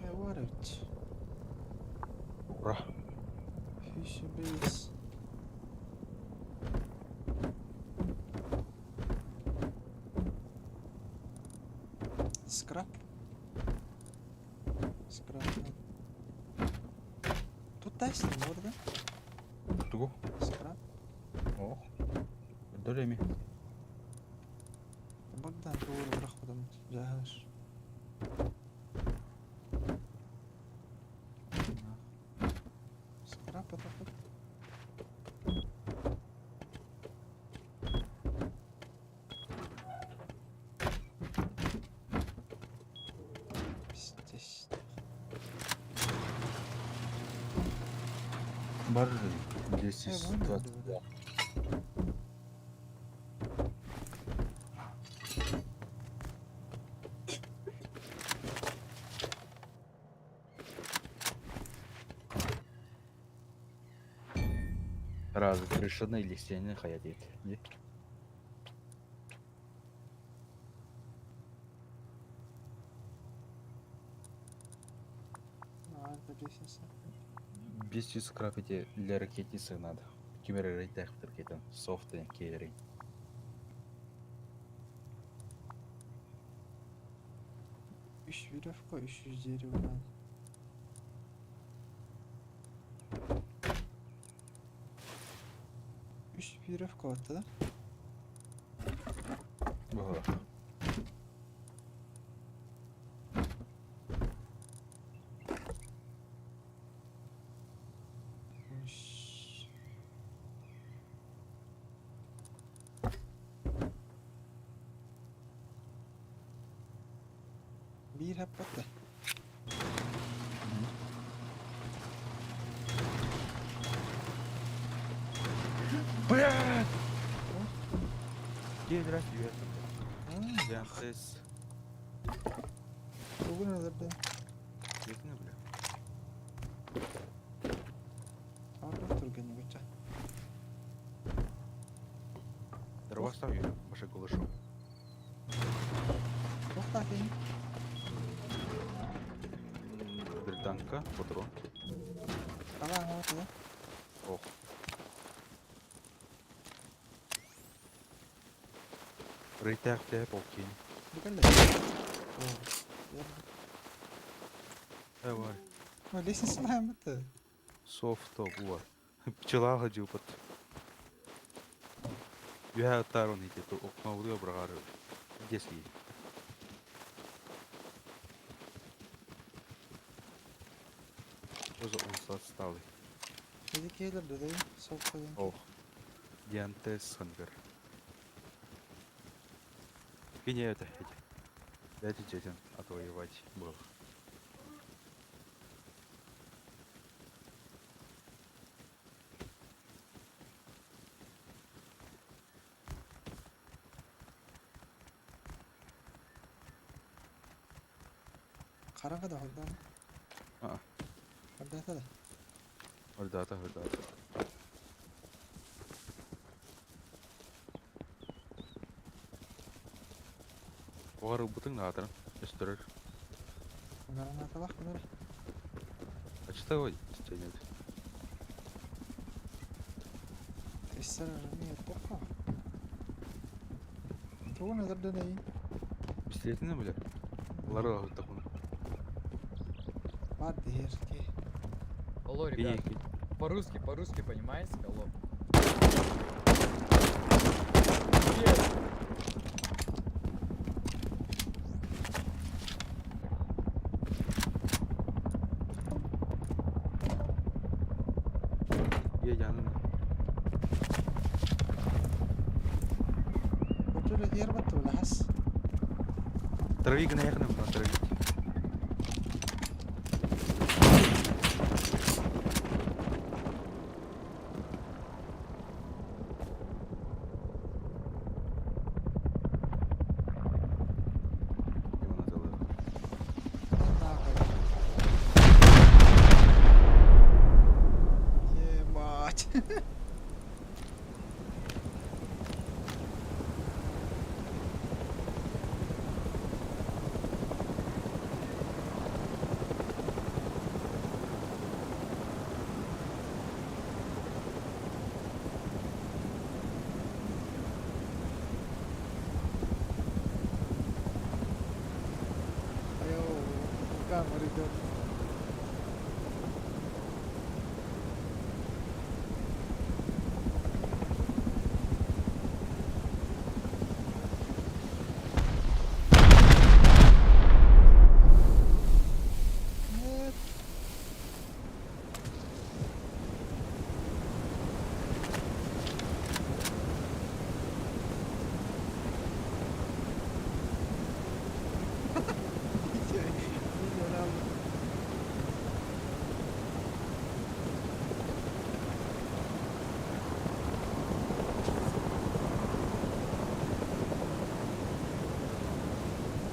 Хайварович. Ура. Фиши бейс. Скраб. Скраб. Тут тайсын orada. Тугу. Скраб. Ох. Көрдөрү эми. Богдан тугу бырахпытым жаһаш. Бар Э, вон 222. Раз крышаны или стены хаят ет. А, это лестница. 500 скрап эти для ракетницы надо. Кимер рейдах ракета. Софты керри. Үс веревка, 300 дерева надо. Үс веревка вот да? Было. Үс. Биир хаппатта. Блядь! Где раз Диантес. Тугун өлөрдө. Бля. Ардах турганы бача. Дрова ставлю, баша голышу. Туохтаах киһи? Британка, патрон. Талаан оҕото да? Ох. Рейтах тәп окей. Бу кэллэ. Давай. О, лестница хааммыт. Софто буа. Пчела ходил под. Я тарон иди, то окна удо брагары. Где си? Что за он отсталый? Эди киһилэр да софтадан. Ох. Диантес хангар. Кине это. Дайте детям отвоевать был. Хараҥа да хордаан. А. Хордаата да. Ордата, ордата. Оғар бұтың наатыр. Үстірір. Гранаталах кынар. А что его стенет? Эссер армия тоққа. Тугун өлөрдөн эйин. Пистолетini бля? Олар такун. Бар дер ки. Алло, ребят. По-русски, по-русски понимаете? Алло. Привет! Я жаным. Отура дер баттı улахас. Трави гына яқны мына трави. Ебать. Айо, камера идет. Нет. Видео, видео, правда.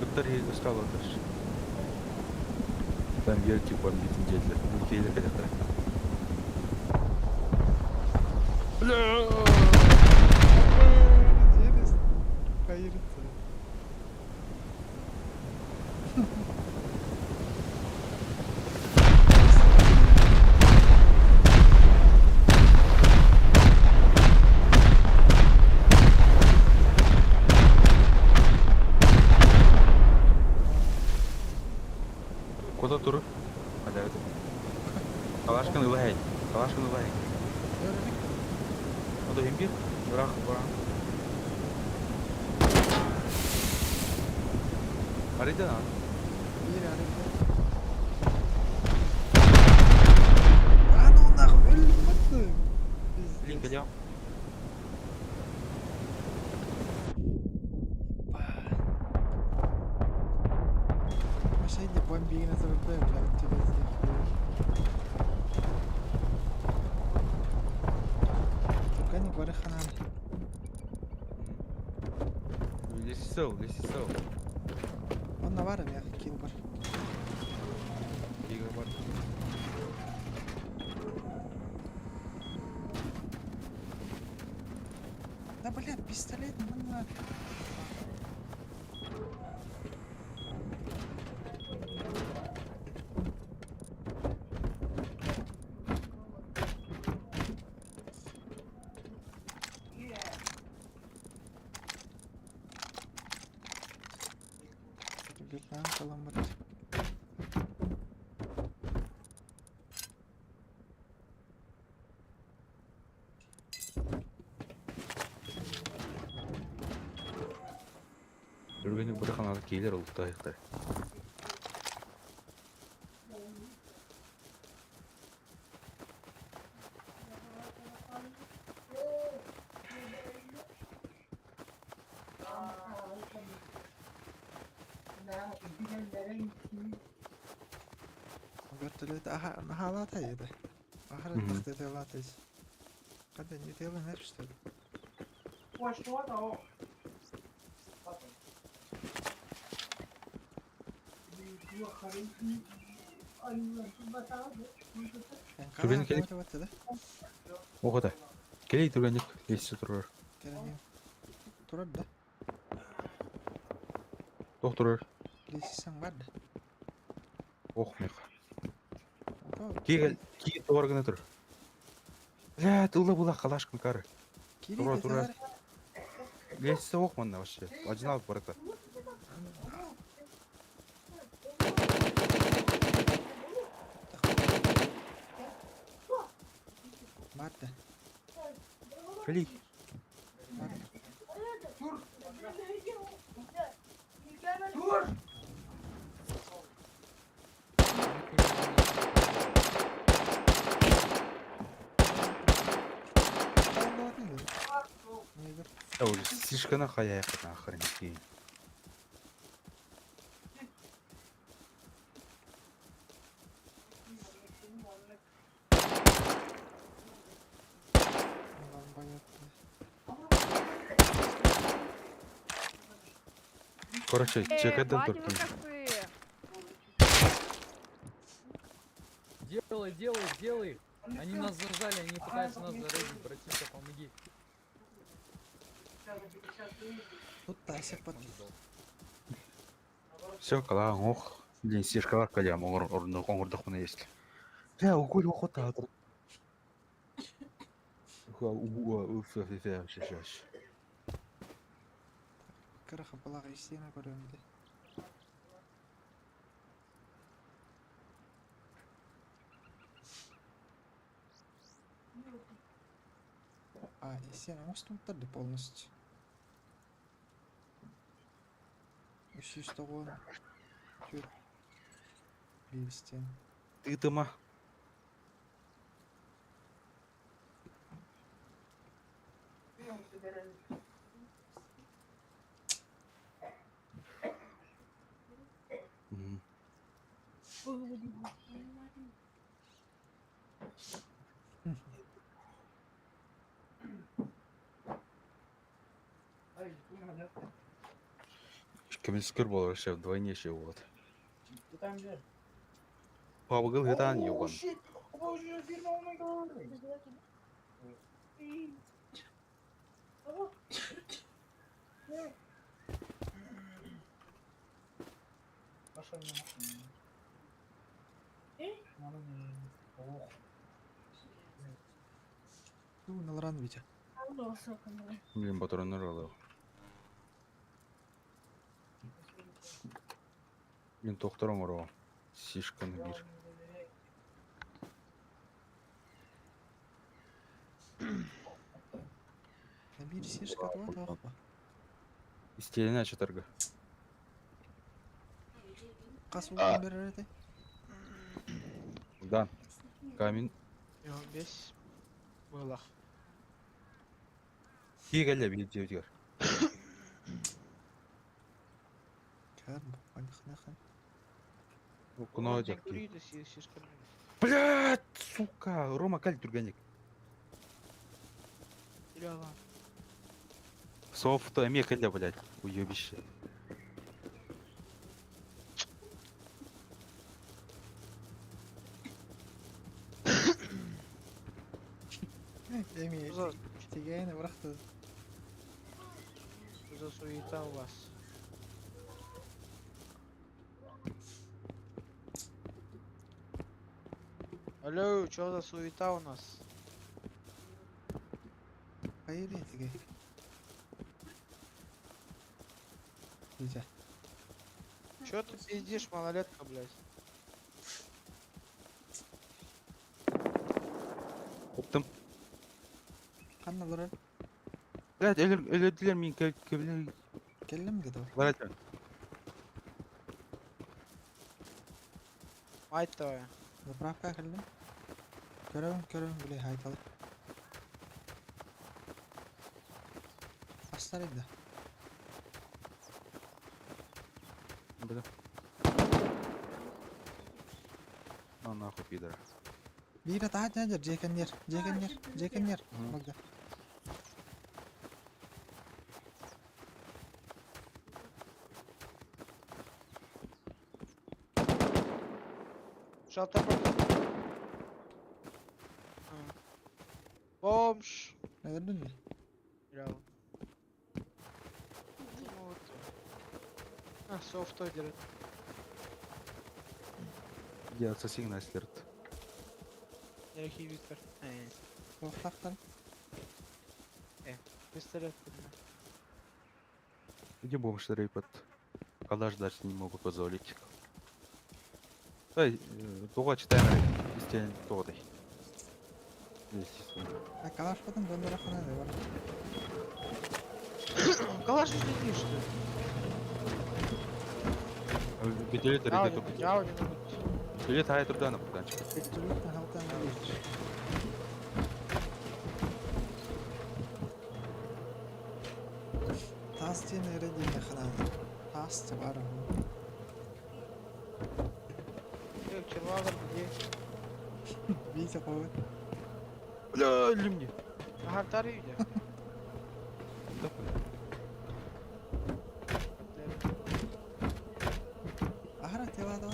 Ыттар иһи ыстаалалар. Там вертик бомбит диэтилэр. Киһилэр кэлэхтэрэ. Бля! Поверится. Куда тур? Хадавит. Калашкин ылай. Калашкин ылай. Ото химбир? Бырах, бырах. Арыйда. Биир арыйда. А ну нахуй, өлбөттүм. Блин, Пиздец. кэлиэм. Машине бомбигин турда, блядь, тебе Түргэнник барых ханаан. Лесисел, лесисел. Онно бар эмиэ киил бар. Ига бар. Да блядь, пистолет манна. Вьетнам каламбар. Түргэнник бырах аналы киилер олуктаайыктар. Вертолет аха наhalата еді. Ахара Мгм. тахтетелатыс. Когда не делаешь, что ли? Түргэнник кэлик. Оҕото. Кэлий түргэнник лесисе турар. Турар да. Тох турар. Лесисең бар да. Ох, меха. Киигэл кии туар гына тур. Бля, тылла була калашкын кары. Тура, тура. Лесисе ох манна вообще. Одиналып барата. Бар да. Кэлий. Бар да. Я уже слишком хаяк нахрен кии. Короче, чекайдан Бати, тур вы косые. Делай, делай, делай! Они нас зажали, они пытаются нас зарезать, братишка, помоги. Тут тасик под. Он сдох. Все, кала, ох. Блин, слишком калям, оңордохмуна есть. Бля, уголь охота. Кыраха балаға истена көремді. А, истена оңостуңтарды полностью. 390 4 1 стен. Тытыма. Мгм. Көмүскүр буолар вообще вдвойне еще вот. Ты там где? Пабгыл хытаан О, юган. shit! О, боже, фирма, oh my god! Пошел на машину. Ох. Налран Витя. Блин, патроннар алып. Мин тохтор оҥоро. Сишканы Я бир. вам не доверяю. Набир сишка туа туа. Истиэнэ ачатарга. Қас угун берер этэй? Да. Камин. Его весь было. Кии кэллэ биир дьиэбитигэр. Кэр буквально. Куно дьакки. Кури, да сишка. Блядь, сука! Рома каль түргэнник. Или ладно. Софт эмиэ кэллэ, блядь. Уебище. Эми Что за, тигейни бырахты. что за суета у вас? Алло, что за суета у нас? Хайыр тигей. Витя. Чё ты пиздишь, малолетка, блядь? Оптым. Ханна олорор. Блядь, өлөрдүлэр мин кэбилэр Келлем деді. баратан. Мать твоя. Заправка келлем. Көрөм, көрөм, биле хайталы. Астар эдdi. Бля. На нахуй, пидора. Бире таат жер, жекеннер, жекеннер, жекеннер. Багда. Шалта Бомж. Өлөрдүн ми? Реал. Ну вот. А, софт дерет. Я сосигна слерт. Нерхи Виктор. Тоқтақтан. Пистолет. блин. Где бомж рейпот? Калаш дальше не могу позволить. Дай, туға читаем истен тоғдай. Естественно. А калаш потом дондора хана да бар. Калаш же не что ли? Бетелет Яу, рейде яу, не могу. Бетелет хай турдана путанчик. Бетелет халтан да. Тас тен эредине хана. Тас те бар. Червавр где? Витя қойып. Бля, или мне. Ага, второй где? Да, Ахара телада.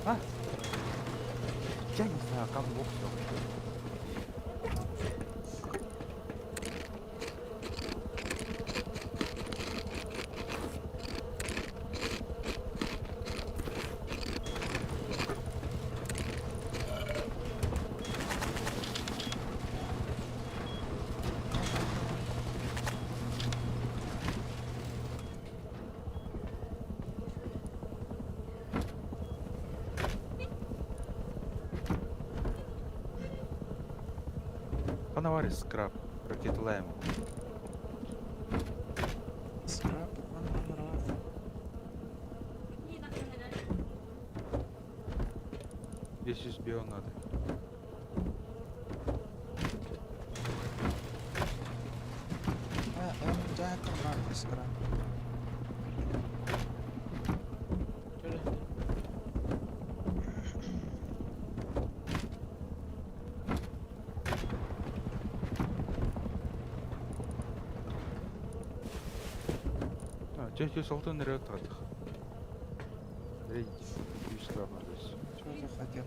А? Я не знаю, как бог всё. Панавари скраб, ракета лайм. Скраб, ман Здесь из био надо. А, жаакар бар скраб. Чэ, чэ, солтон эрэ тардых. Рейд. Үс травмалыс. Что захотел?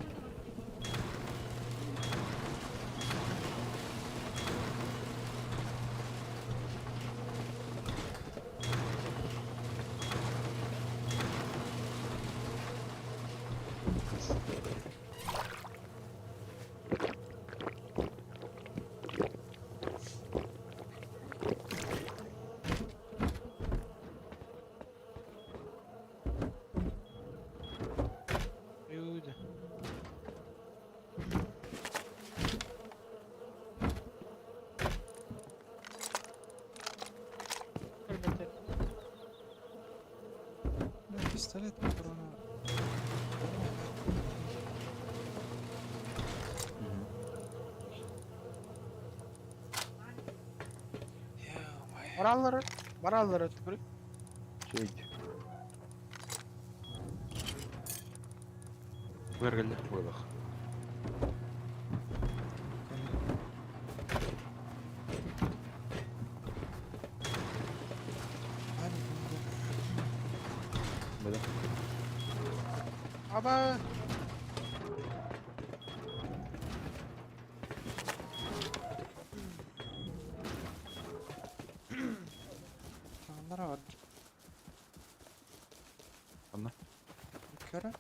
Люди. Ну, пистолет патрона. Бараллары, бараллары түкүрүк. Чейд. Вергеллер буолах. Бэдэ. Аба. Таҥнара бар. Ханна? Көрө.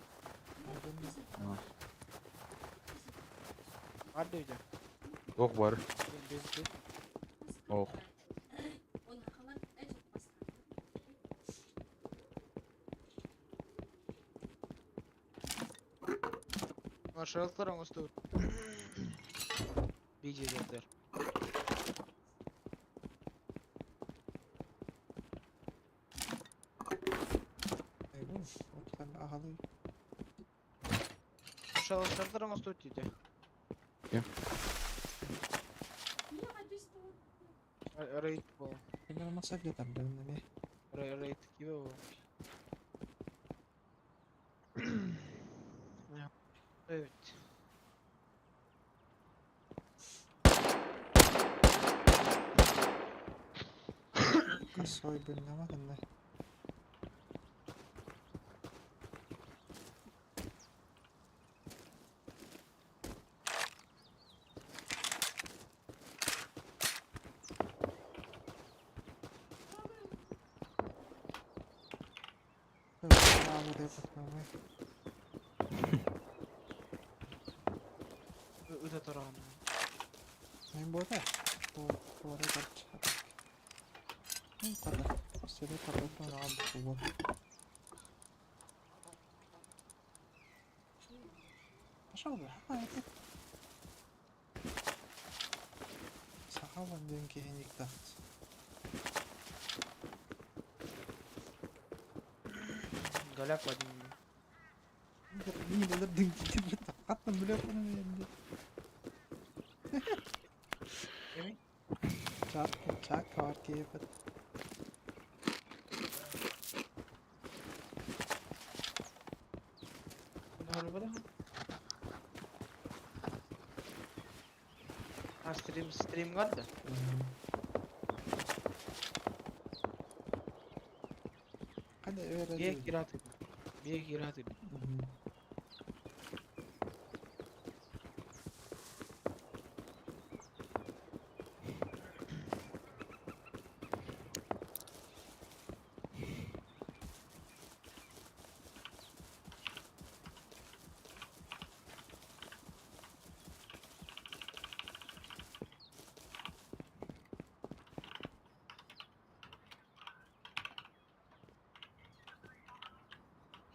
Бар дүйдө. Ох бар. Ох. Маршрутлар оңосту. BJ-дер. Аҕалыы. Маршрутлар оңосту дүйдө. Рейд бол. Кемер маса билетар бөлүннеме. Рейд кибе бол. Evet. Косой бөлүннеме тэннэ. Ыта тараган. Мен бода. Бора барча. Мен када. Сені када алып бол. Пошел бы. Сахалан диэн киһиник тахт. Голяк Вадим. Мин Хаттан билеп оны енді. Эми? Чак, чак бар диэбит. А стрим стрим да? Қайда Бие öğrendim. кираты. Бие кираты.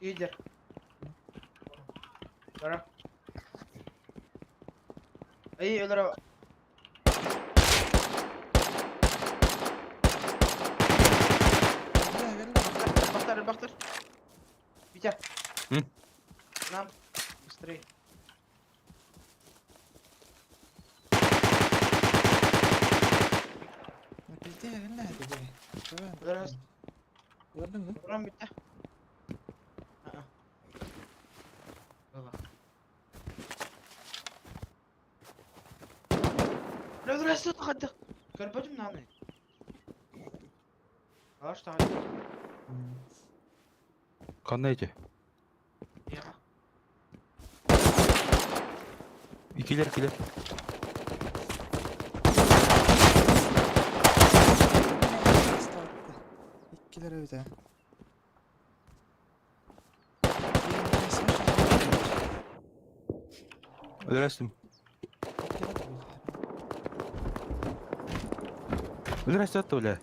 Лидер. Бара. Эй, өлөрө. Бахтар, бахтар. Витя. М? Нам. Быстрей. Раз. Gördün mü? Buram bitti. Aa. Baba. لا لا تقدر كربت من هنا. علاش تعال. Ханна ити? Икилэр килэр. Иккилэр эбит ээ. Өлөрөстүм. Өлөрөстү атты бля.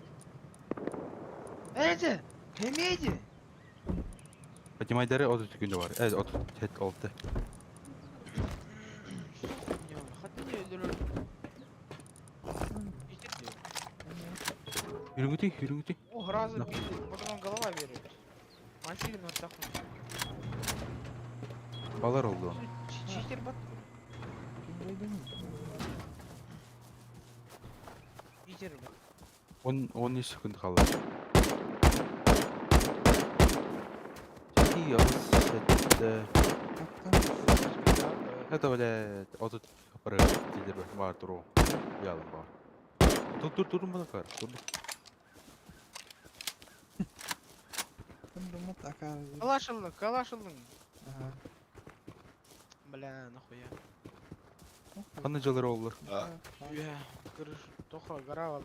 Эти! Кемеди! Поднимайдары 30 секунда бар. Э, 36. Yürüngütü, yürüngütü. О, раза били, потом голова верит. Мальчик на Балар oldu. Читер бат. Читер бат. 10 10 секунд қалды. Чеки алыс сәтті. Это, блядь, 30 апары дилер бар туру. Ялым бар. Тур тур турун бана кар. Тур. Калаш ыллың, калаш ыллың. Бля, нахуя. Қандай жылдар олар? Бля, крыш, тоха, гора вал.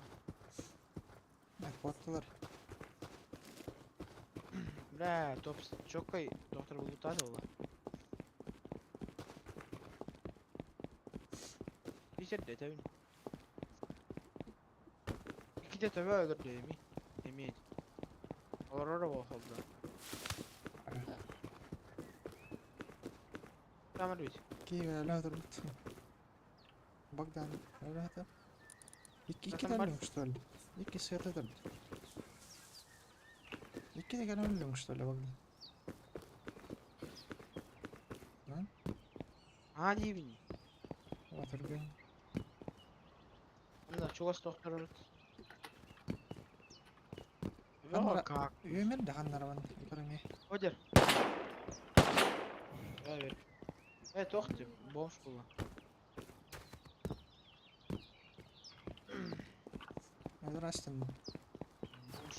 Қуаттылар. Бля, топ, чокай, доктор лутады ола. Бисер де тәбин. Иките төбө өлөрдү эми. Эми. Олар болду. Тамыр бит. Киев әлі тұрмыт. Богдан, әлі атыр. Икки Затан бар. дәллің, что ли? Икки света дәл. Икки деген өлің, что ли, Богдан? А, дейбин. Отыргын. Мына чугас доктор өлөт. Ана- Как? Өмір дағандар ван. Көріңе. Одер. Бер. Э, тохты, бомж була. Әлі астын. Бомж.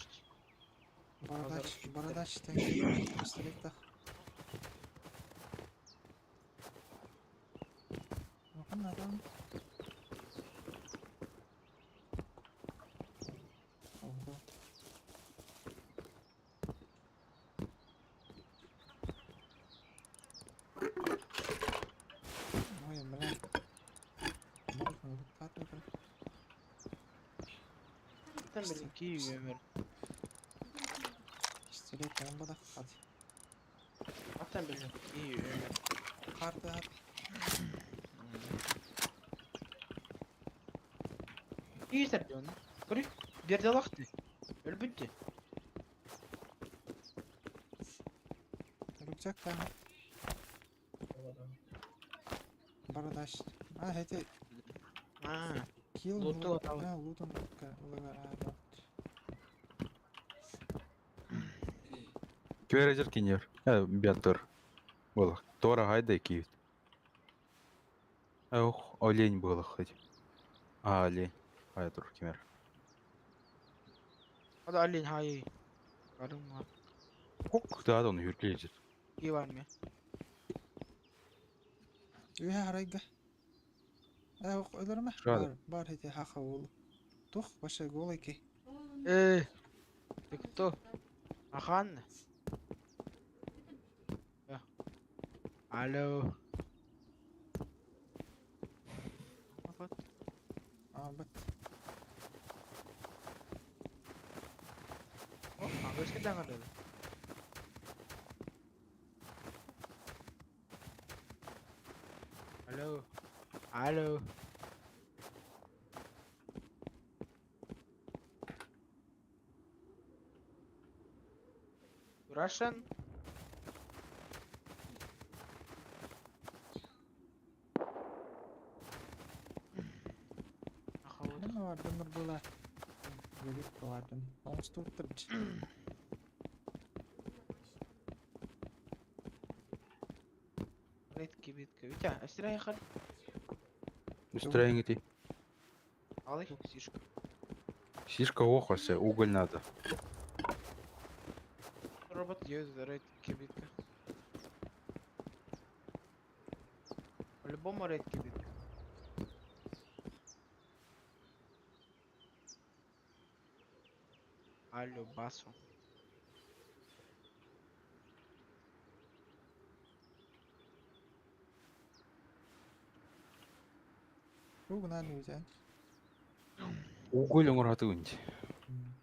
Бородач, бородач тәңке. Пистолет тақ. Оқан адам. Ого. Ой, бля. Там блин, Киев өмір. Пистолет бада қат. Аттан блин, Киев өмір. Карты ат. Киев оны. Көрі, берді лақты. Өлбүтті. Рюкзак там. Бородач. А, это А, килл. Луту аталы. Да, лутон. Кверезер кинер. Э, бятыр. Было. Тора гайда киев. Ох, олень было хоть. А, олень. А, тур кимер. Ада олень хай. Карым var. Ок, да, он юрклезет. Киев var mı? Үйе харайга. Э, өлөрмө? Шады. Бар, бар хете хаха ол. Тух, баша голый ки. Э, ты кто? Ахан? Э. Алло. Вот. А, бат. О, английский даңар Алло. Алло. Russian? Ахауд. Неме бар, дымыр була. Өлүк бардым. Оңстуктур. Редки битки. Витя, астрай хал. Устраивайте. Алый, сишка. Сишка охосе, уголь надо. Переработать рейд кибитка. По-любому рейд кибитка. Алло, басу. Тугунан үүтэн. Уголь оҥоротугун дии.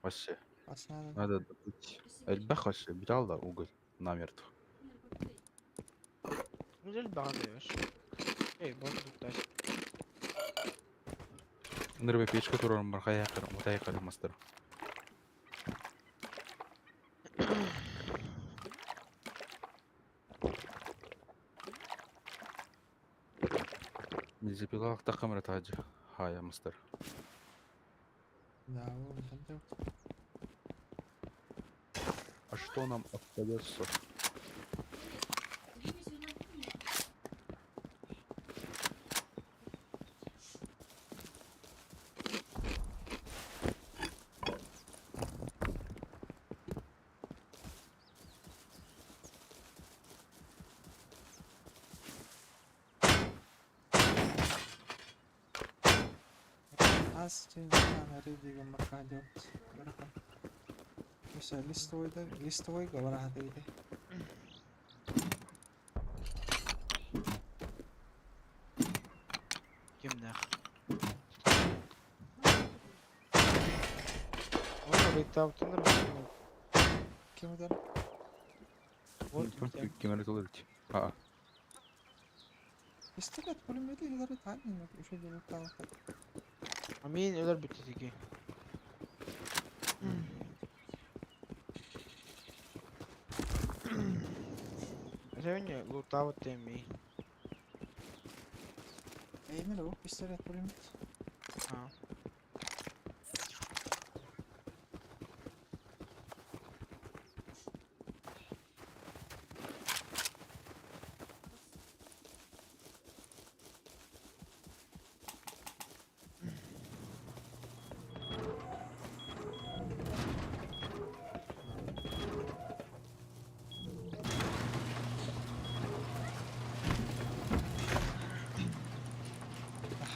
Вообще. Аснада. Надо добыть. Элбэх вообще. Взял да уголь намертво. Güzel bağlıyor. Ey bozduk taş. Нырбе печка турарым бар хайа кыр, мутай кыр мастер. Нельзя тақымыр тажы. Хая мастер. Да, ол ханта. А что нам остается? Аз чинан рейдига макадиот. Mesela листовойда листовой говорят иде. Kimler? Oğlum рейд таптыңдар Ким удар? Вот Ким это А, Пистолет пулемет или танин еще делал. А мен өлөр бүтүтүги. Сегодня лутав теми. Эймел о пистолет пулемет. А.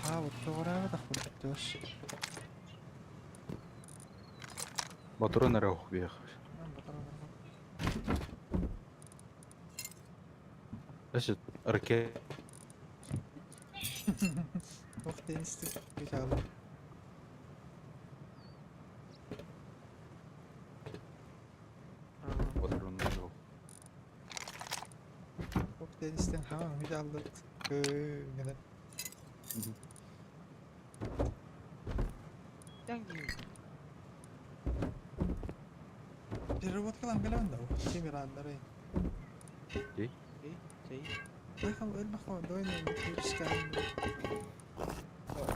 Аха, вот тогора да худдош. Батуран арах бех. Значит, ракет. Ох, теннисти бежал. Батуран арах. Ох, теннистен хаа бежал. Гэнэ. Переработкалан галан да. Чимирандары. Эй, эй. Ахам элбахо дойна мутирскан.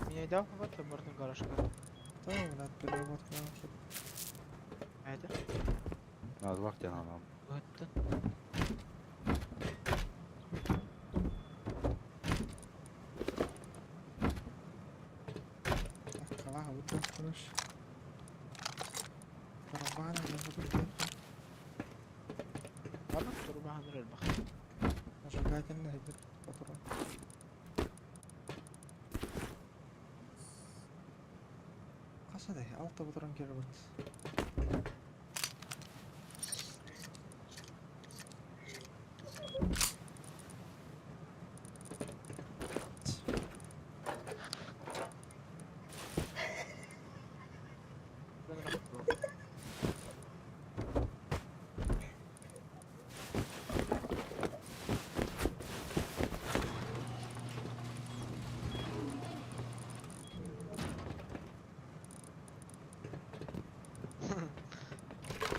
Меня дал вот можно гаражка. То над переработкалан. А это? Надо вахте нам. Вот. Аккала вот хорош. Барабаны не буду. Ладно, турбахан рельбах. Зажигательный идет патрон. Қашадай, алты патрон керек вот.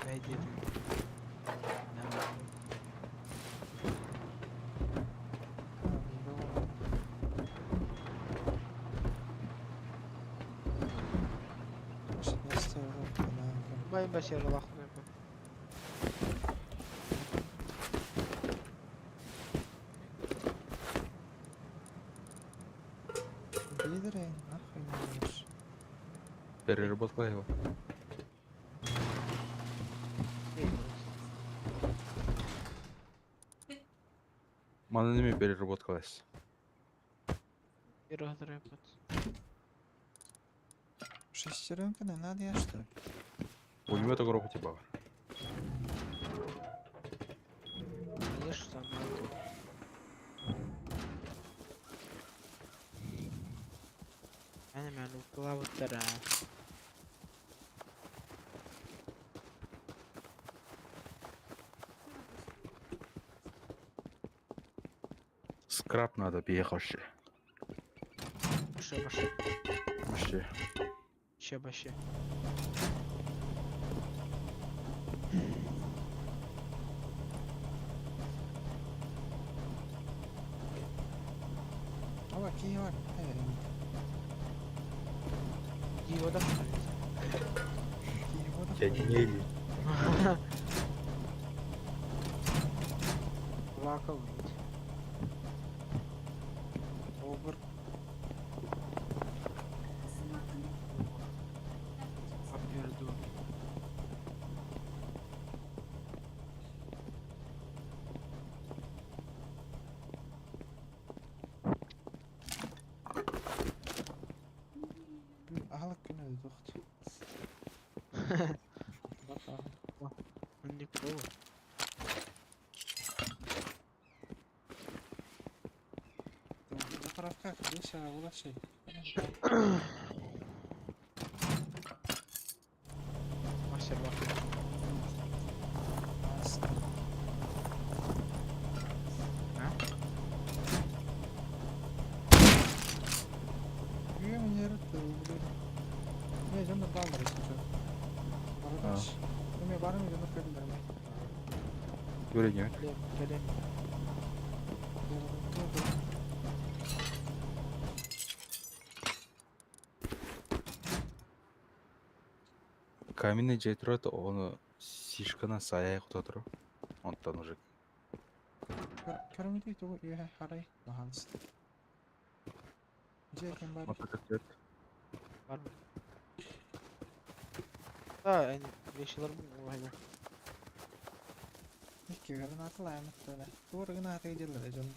Найди. Бай башер Аллах. Бидрей, нахуй не можешь. Переработка его. Манан эмиэ переработкалас. Переработать. Шестеренка не надо, я что ли? Пулемет огороху типа. Конечно, надо. Ана мен укылабыттар аа. Скраб надо, бьехавший. Баше баше. Вообще. Че баше. Ава, киһи бар. Его да Киһи бар. Я не ли. Лаковый. Обыр. Оперду. Аһалык күнэ дохт. Бата. Он не пробовал. Заправка здесь улаши. Мастер лаковый. А? Көрейін. Кэлем, кэлем. Каменный жай тұрады, оны сишкана саяй құта тұр. Онтан уже. Көрмөдүй тугу үйе харай лаханс. Же кем бар? Мотоциклет. Бар mı? Да, они вещилар бу Икки гранаталаамыт төлө. Тур граната жерлер жон.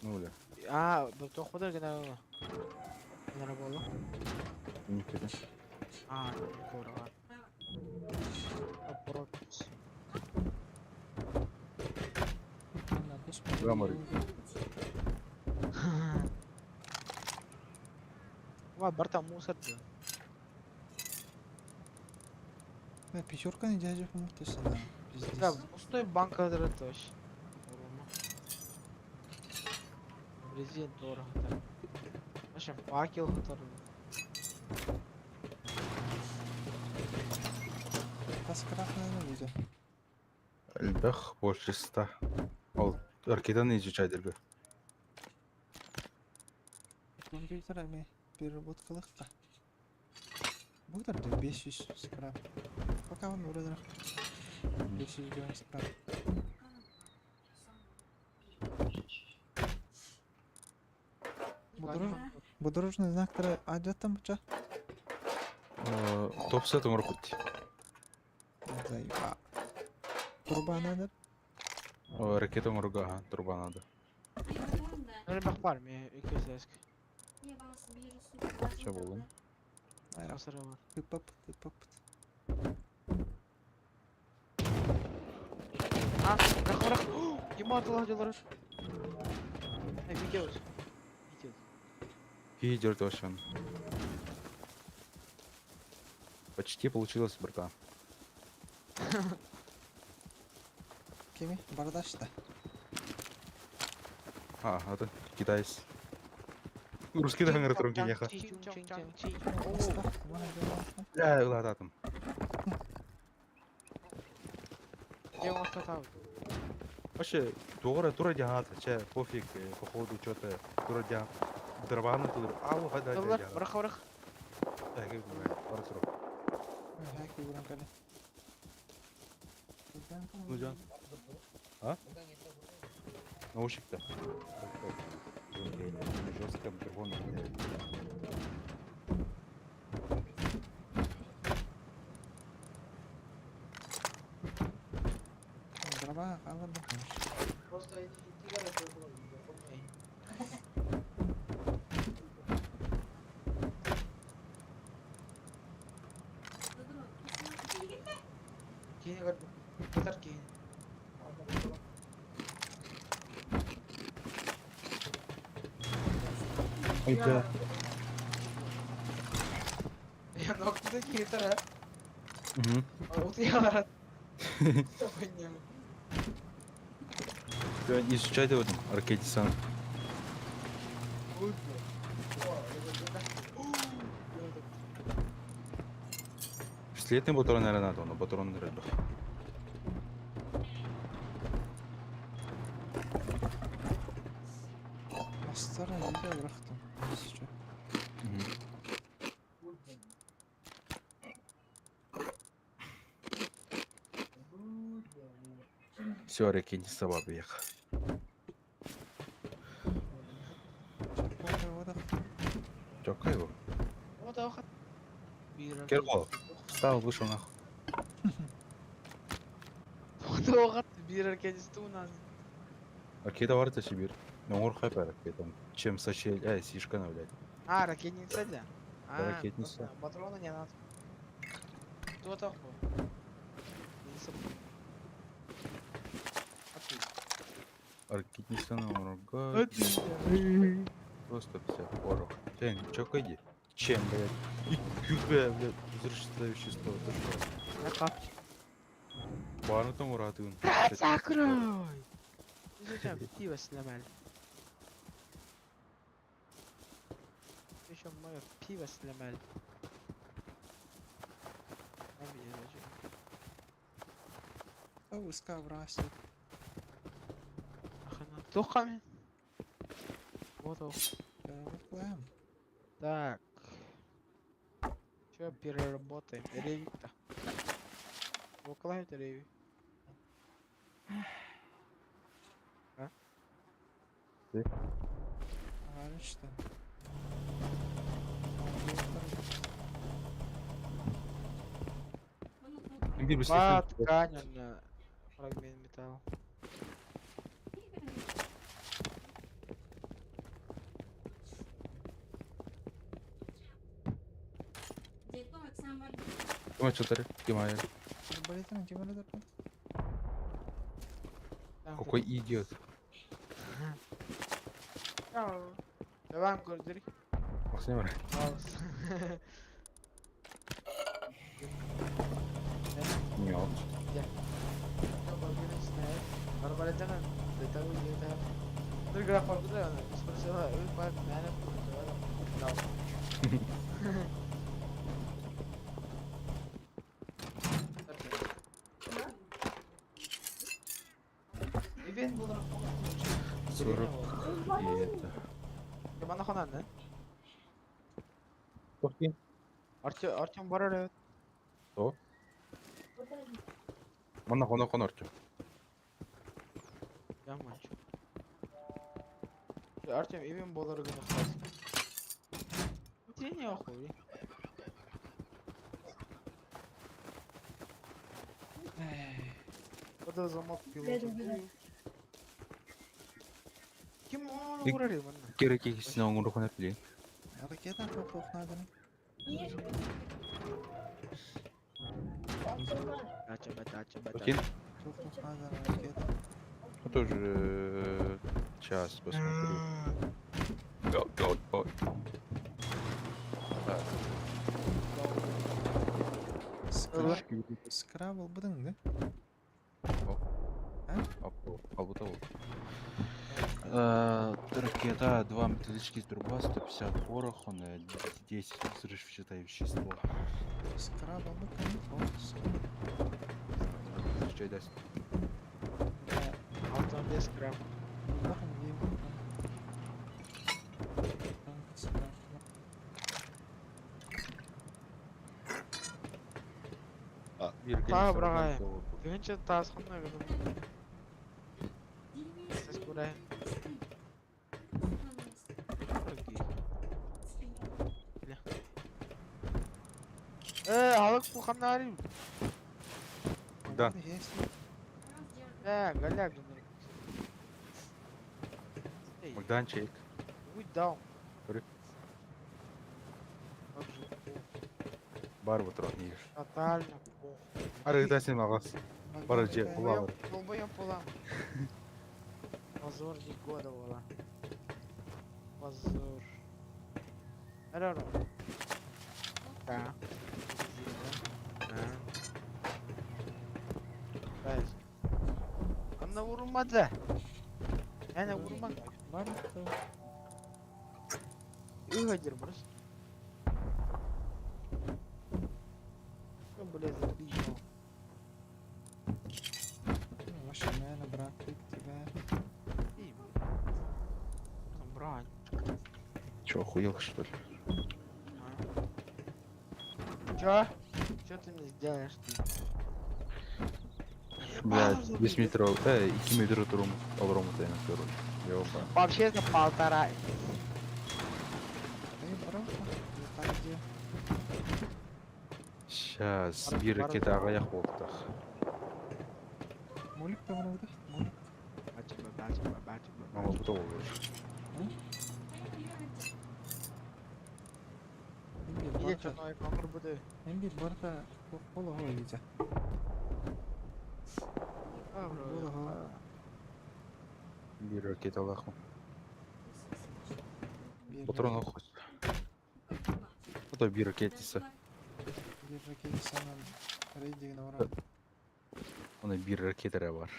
Ну, бля. Аа, бу тохподар гына. Нара болду. Не кеде. Аа, көрөр. Вопрос. Гамары. Ва, барта мусор да. Мен пятерканы жажып умуттасың. Да, пустой банка тоже. Резин дорого там. В общем, факел который. Каскрахнаны буде. Эльбэх больше 100. Ол ракетаны изучать элбэх. Компьютер эми переработкалыкка. Будар да 500 скрап. Пока он урадрах. 500 грамм скрап. Будорожный знак тара ажаттан буча. Топса тоңор кут. Заеба. Труба надо. Ракета оңорго, ага, труба надо. Эльбэх бар, мен 200 эск. Ча болдум. Асыры бар. Тыпап, тыпап. А, бирок, бирок. Ема атылар делар. Эй, видео. Видео. Идет вообще. Почти получилось, братан. Кеми? Бардашта. А, это китайец. Русский да аңыр кинеха. Бля, ладно. Вообще, тура тура дяната, че, пофиг, походу, что-то, тура дя, дробаны тура, ау, хада Дылар, дя. бырах, бырах. Так, бара тура. Хайки буран кале. Ну, жан. А? Наушник-то. Жестко микрофон. Дрова алып. Просто Киһини көрдүм. Батар киһини. Ой, бля. Я нокнута киһитэ Угу. Утуйалара. Понятно. Изучайте в этом аркеде сам. Пистолетный патрон, наверное, надо, но патрон, наверное. Мастера нельзя бырахтым. Сейчас. Все, ракетница бабьех. Чокай его. Киргол. Встал, вышел нахуй. Ракета варта Сибирь. Ну, хайпер ракета. Чем сочель, эй, сишка на, блядь. А, ракетница для? А, Ракетница. Патрона не надо. Кто такой? Ракетница на урга. Просто 50 порох. Тень, чё иди? Чем, блядь? И кюбе, блядь, взрывчатое вещество. Ты что? Барну там ураты. Закрой! Зачем пиво сломали? Еще мое пиво сломали. Узка врасит. Тухами. Вот он. Переработаем. Так. Че переработаем? Ревик-то. Выкладывать ревик. А? Арышта. Ткань, фрагмент металла. Кима что-то, Кима. Какой идиот. Давай, көрдүр. Максим, Нет. Сорок и это. Bana ханан, да? Артем, Артем барар. Что? Манна хона хон Артем. Я мальчик. Артем, ивен болар гына хас. Ты не охуй. Вот замок пилот. Ким он урар манна? Керек икисine оңру хона пили. Ракета тоқтоқнадын. Окей. Тоқтоқнадын ракета. Ну тоже сейчас посмотрю. Go, go, go. Так. Скрабл бұдың, да? Албута ол. Ракета, 2 металлических труба, 150 порох, он 10 взрывчатое вещество. Скрабл бұдың, неплохо. Что даст? Алтан 5 грамм. Тағы бір Дегенше тасқын Сес көрәйін. Э, алык бу ханнары. Да. Да, голяк. Богданчик. Будь даун. Көрү. Как же похуй. Бар вот нигер. Тотально похуй. Арыгыта сен ағас. Бар же, Богдан була бар. Долбоёб була. Позор года була. Позор. Алло. Да. Да. Да. Anna vurulmadı. Yani vurmak. Бар то. Выходи просто. Ну, блядь, запизжал. Ваша мена, брат, тебя. И, Там брань. Че, охуел, что ли? А. Чё? Чё ты мне сделаешь ты? Блядь, 5 метров, 2 метр турум, алрому тайна, короче. Ёба. Вообще это полтора. Эй, брат, там где? Сейчас, Бар- bir бар- ракета ағаяқ болдық. Мулик там надо? Мулик. Мама бұта olur. Эмби Или барта. чё, ну, конкур буду. Эмби барта кола хоидя. Була Bir ракета алақмын. Bir Патрон оқыс. Ото bir ракетиса. Bir ракета санан рейдигин оран. Оны bir ракета бар.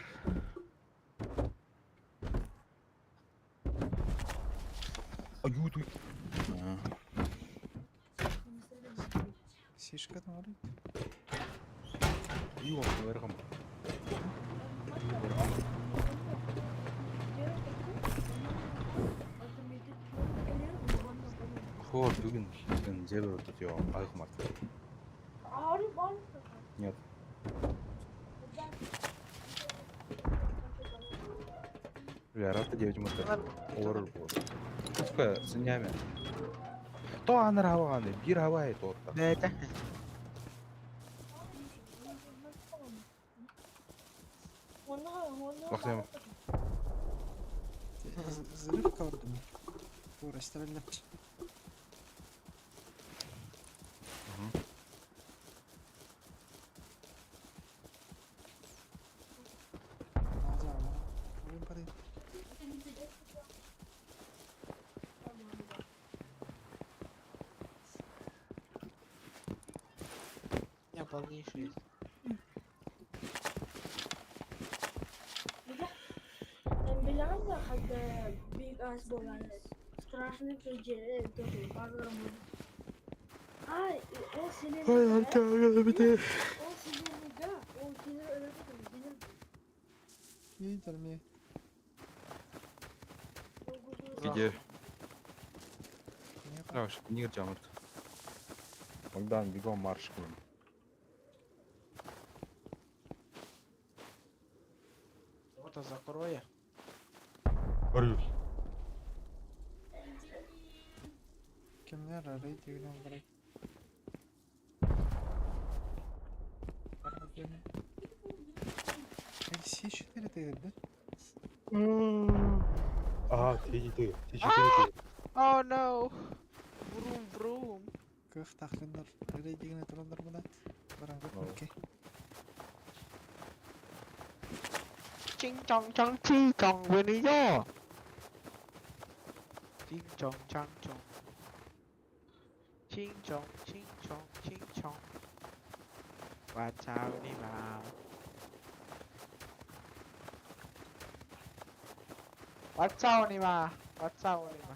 Аюду. Сишка там оран. Ио, верхом. Хо, бүгін бүгін жебір өтіп йо, айқымат. Нет. Бля, рата 9 метр. Олар болды. Пускай сынями. То анар хавағаны, бір хавай тотта. Да это. Бахтайм. Взрыв көрдүм. Тура стрельнеп. У меня полнейший есть. Страшный Yedirmi? Где? Не Давай, не жамырт. Богдан, бегом марш к ним. Вот закрою. Арыш. Kimler reydigin orан. С4 дегенде. А, ти ти ти ти. Oh no. Vroom vroom. Кых тахлиндар рейдигин турандар буна. Баран Ау. окей. Ching chong chong chi chong với yo. Ching chong chong chong. Ching chong ching chong ching chong. Và chào đi mà. Và chào đi mà. Và chào đi mà.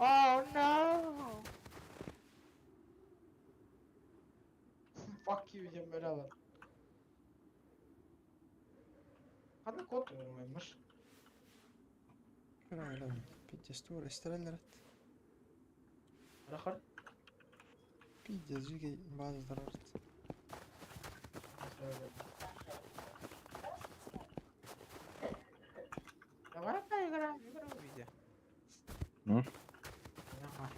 Oh no! Fuck you diye böyle alır. Hadi kod olmaymış. Kırayla Пиздец, стреллерет. Рахар. Пиздец, жиги база здоровит. Давай поиграем игру в виде. М? Давай.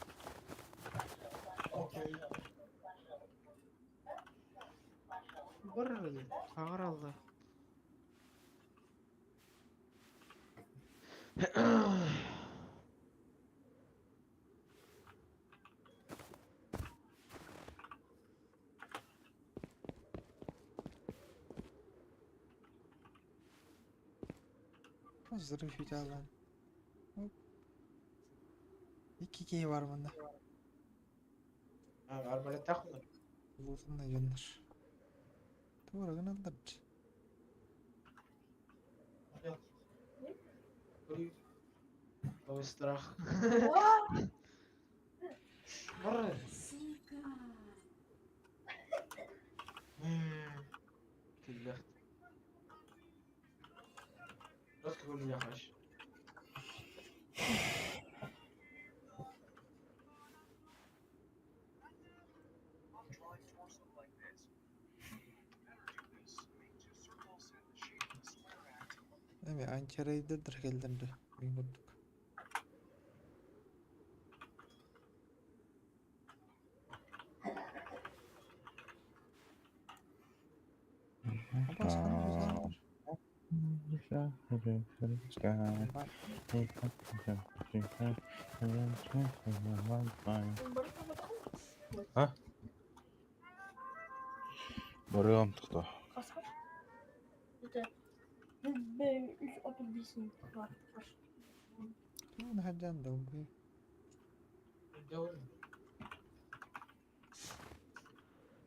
Окей. Барар хаҥыраллар. Взрыв үтэлэн. Икки киһи бар манна. Арбалеттаах Лутунна дьоннор. Туора гыналлар. Ой, страх. Барар. Сука. Киллэхт. Раскрыл. Эми анчарайдыр келдер мин курдук. А? Барыам тохто. Тугун хаджан да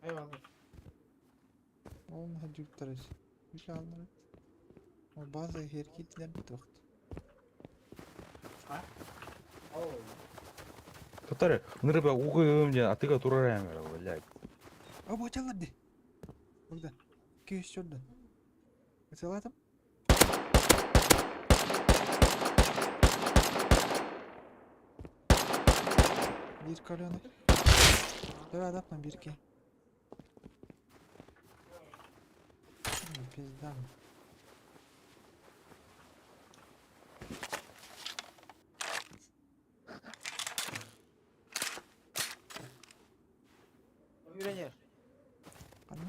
Eyvallah. Ол хаджуктарыс. Үс аллар. Ол база херкитлер бит. Оо. Татары, нырыба угым ден атыга турар эмер, блядь. О, бочалар ди. Burada. 200 şurada. Mesela Bir kalyon. Давай adaptan bir iki. Пизда. Үйренер. Аны.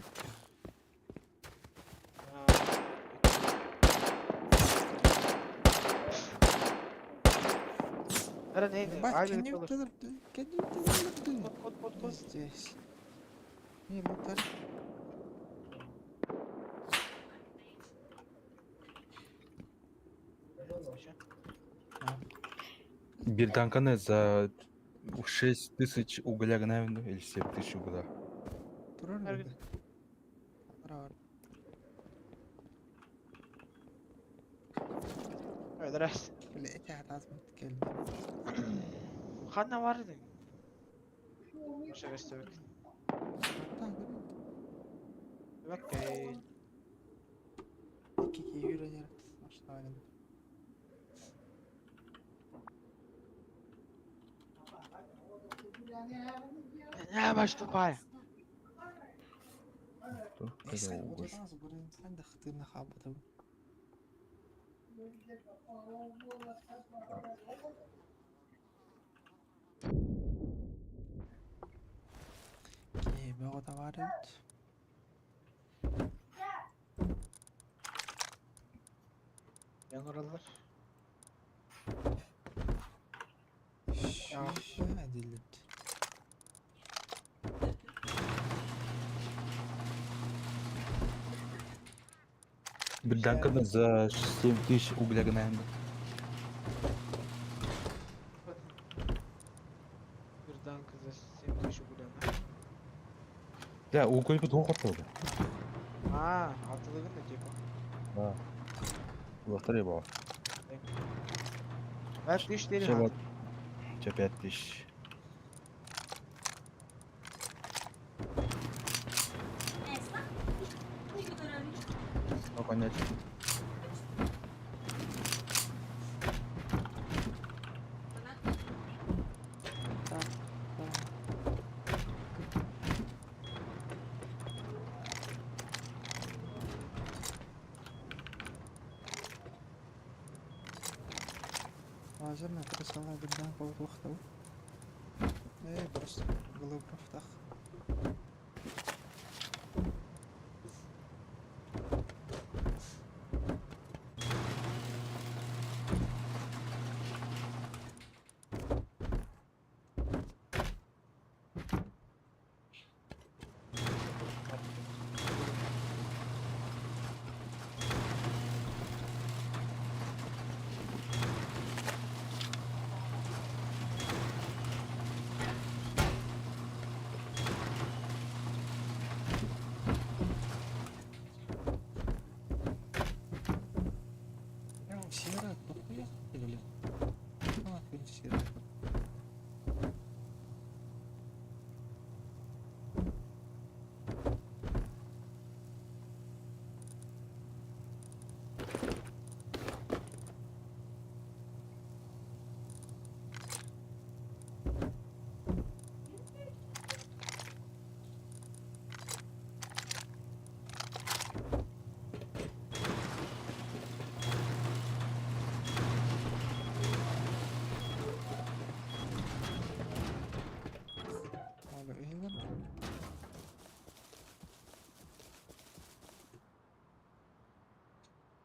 Ара нейdi? Bak Aile kendi olur. yükledim. Kendi yükledim. Kod kod kod kod. Здесь. Не, лутар. Берданканы за 6 тысяч угля гнавин или 7 тысяч угля. Турар Nerede? mıydı? Var. Evet, ras. Блять, lazım geldi. Ханна var edin. Başa göstermek. Hatta Bak kay. İki iki yürüyer. Başla. Ne baş tupay. Neyse, otursanız buraya sen de hıtırını kapatalım. Окей, бөҕө var evet. Yan oralar. Ya. Edildi. Берданканы за 7 тысяч угля гнавин. Берданка за 7 тысяч угля. Да, уголь бы двух отелда. А, атылыгын да типа. Да. Лотерея была. 5 тысяч Все, değil вот. Че 5 тысяч. Ну, понятно. Так, так. Hazır nefes alabilirden korktuk. Ey, просто голову.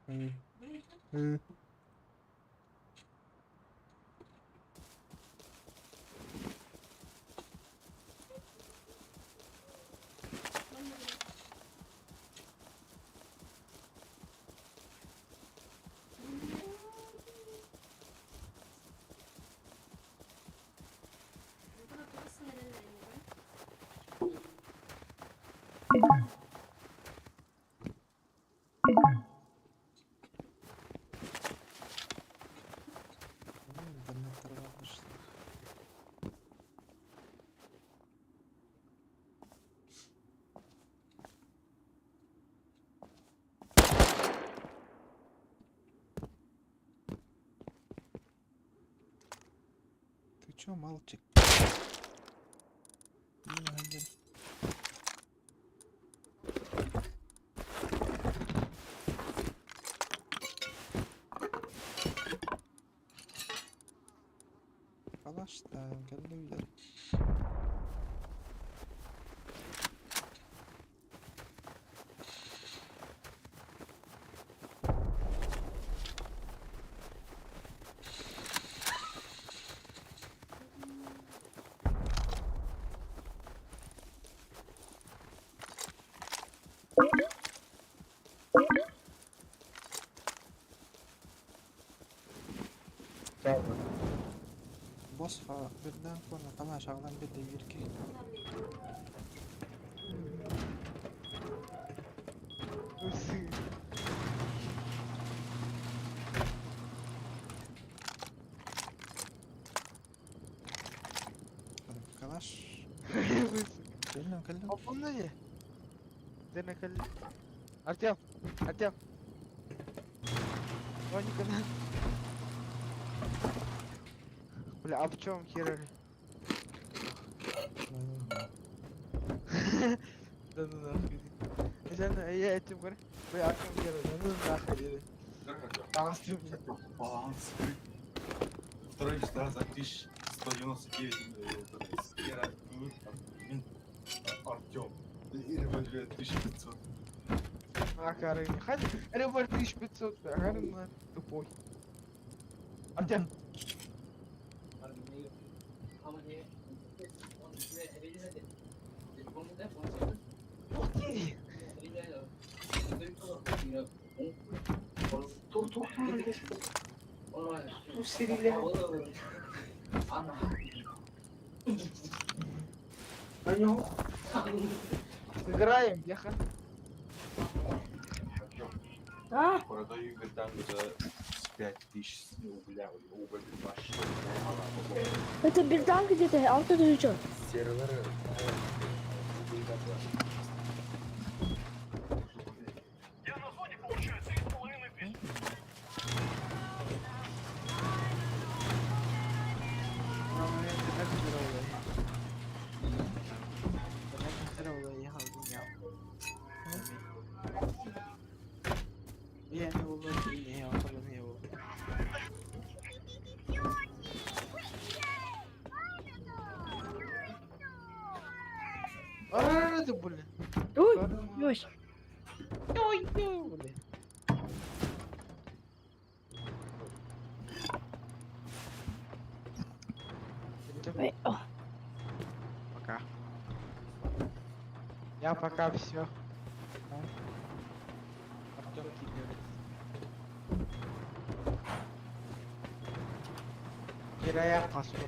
Интернеттер бар. Ты чё, мальчик? Не надо. Калаш та, кэллэ. Босха birden sonra калаш аҕалан биэрдэ биир киһи. Усы. Калаш. Усы. Кэллим, кэллим. Опа, Дена. Артем, Артем. Ваника на. Бля, а в чем херали? Да ну нахуй. Я я этим говорю. Бля, а в чем херали? Да ну нахуй. Иди. Баланс. Второй да, за 1199 Сфера Артем. И револьвер 1500. А, короче, хай револьвер 1500, а тупой. Артем. Ух ты! Сыграем, еха. А? Продаю берданку за 5000 угля, уголь ваш. Это берданка где-то, а вот это что? Сервер. А, ты, блин. Ой, Лёсь. Ой, блин. Ой, о. Пока. Я пока все. Артем кидает. Кирая паспорт.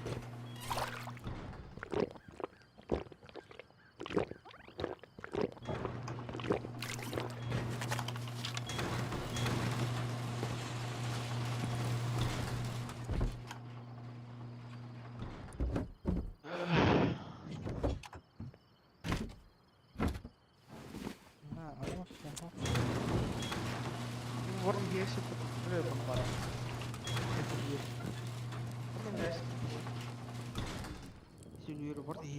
На, алло, ага. Ворон есть, это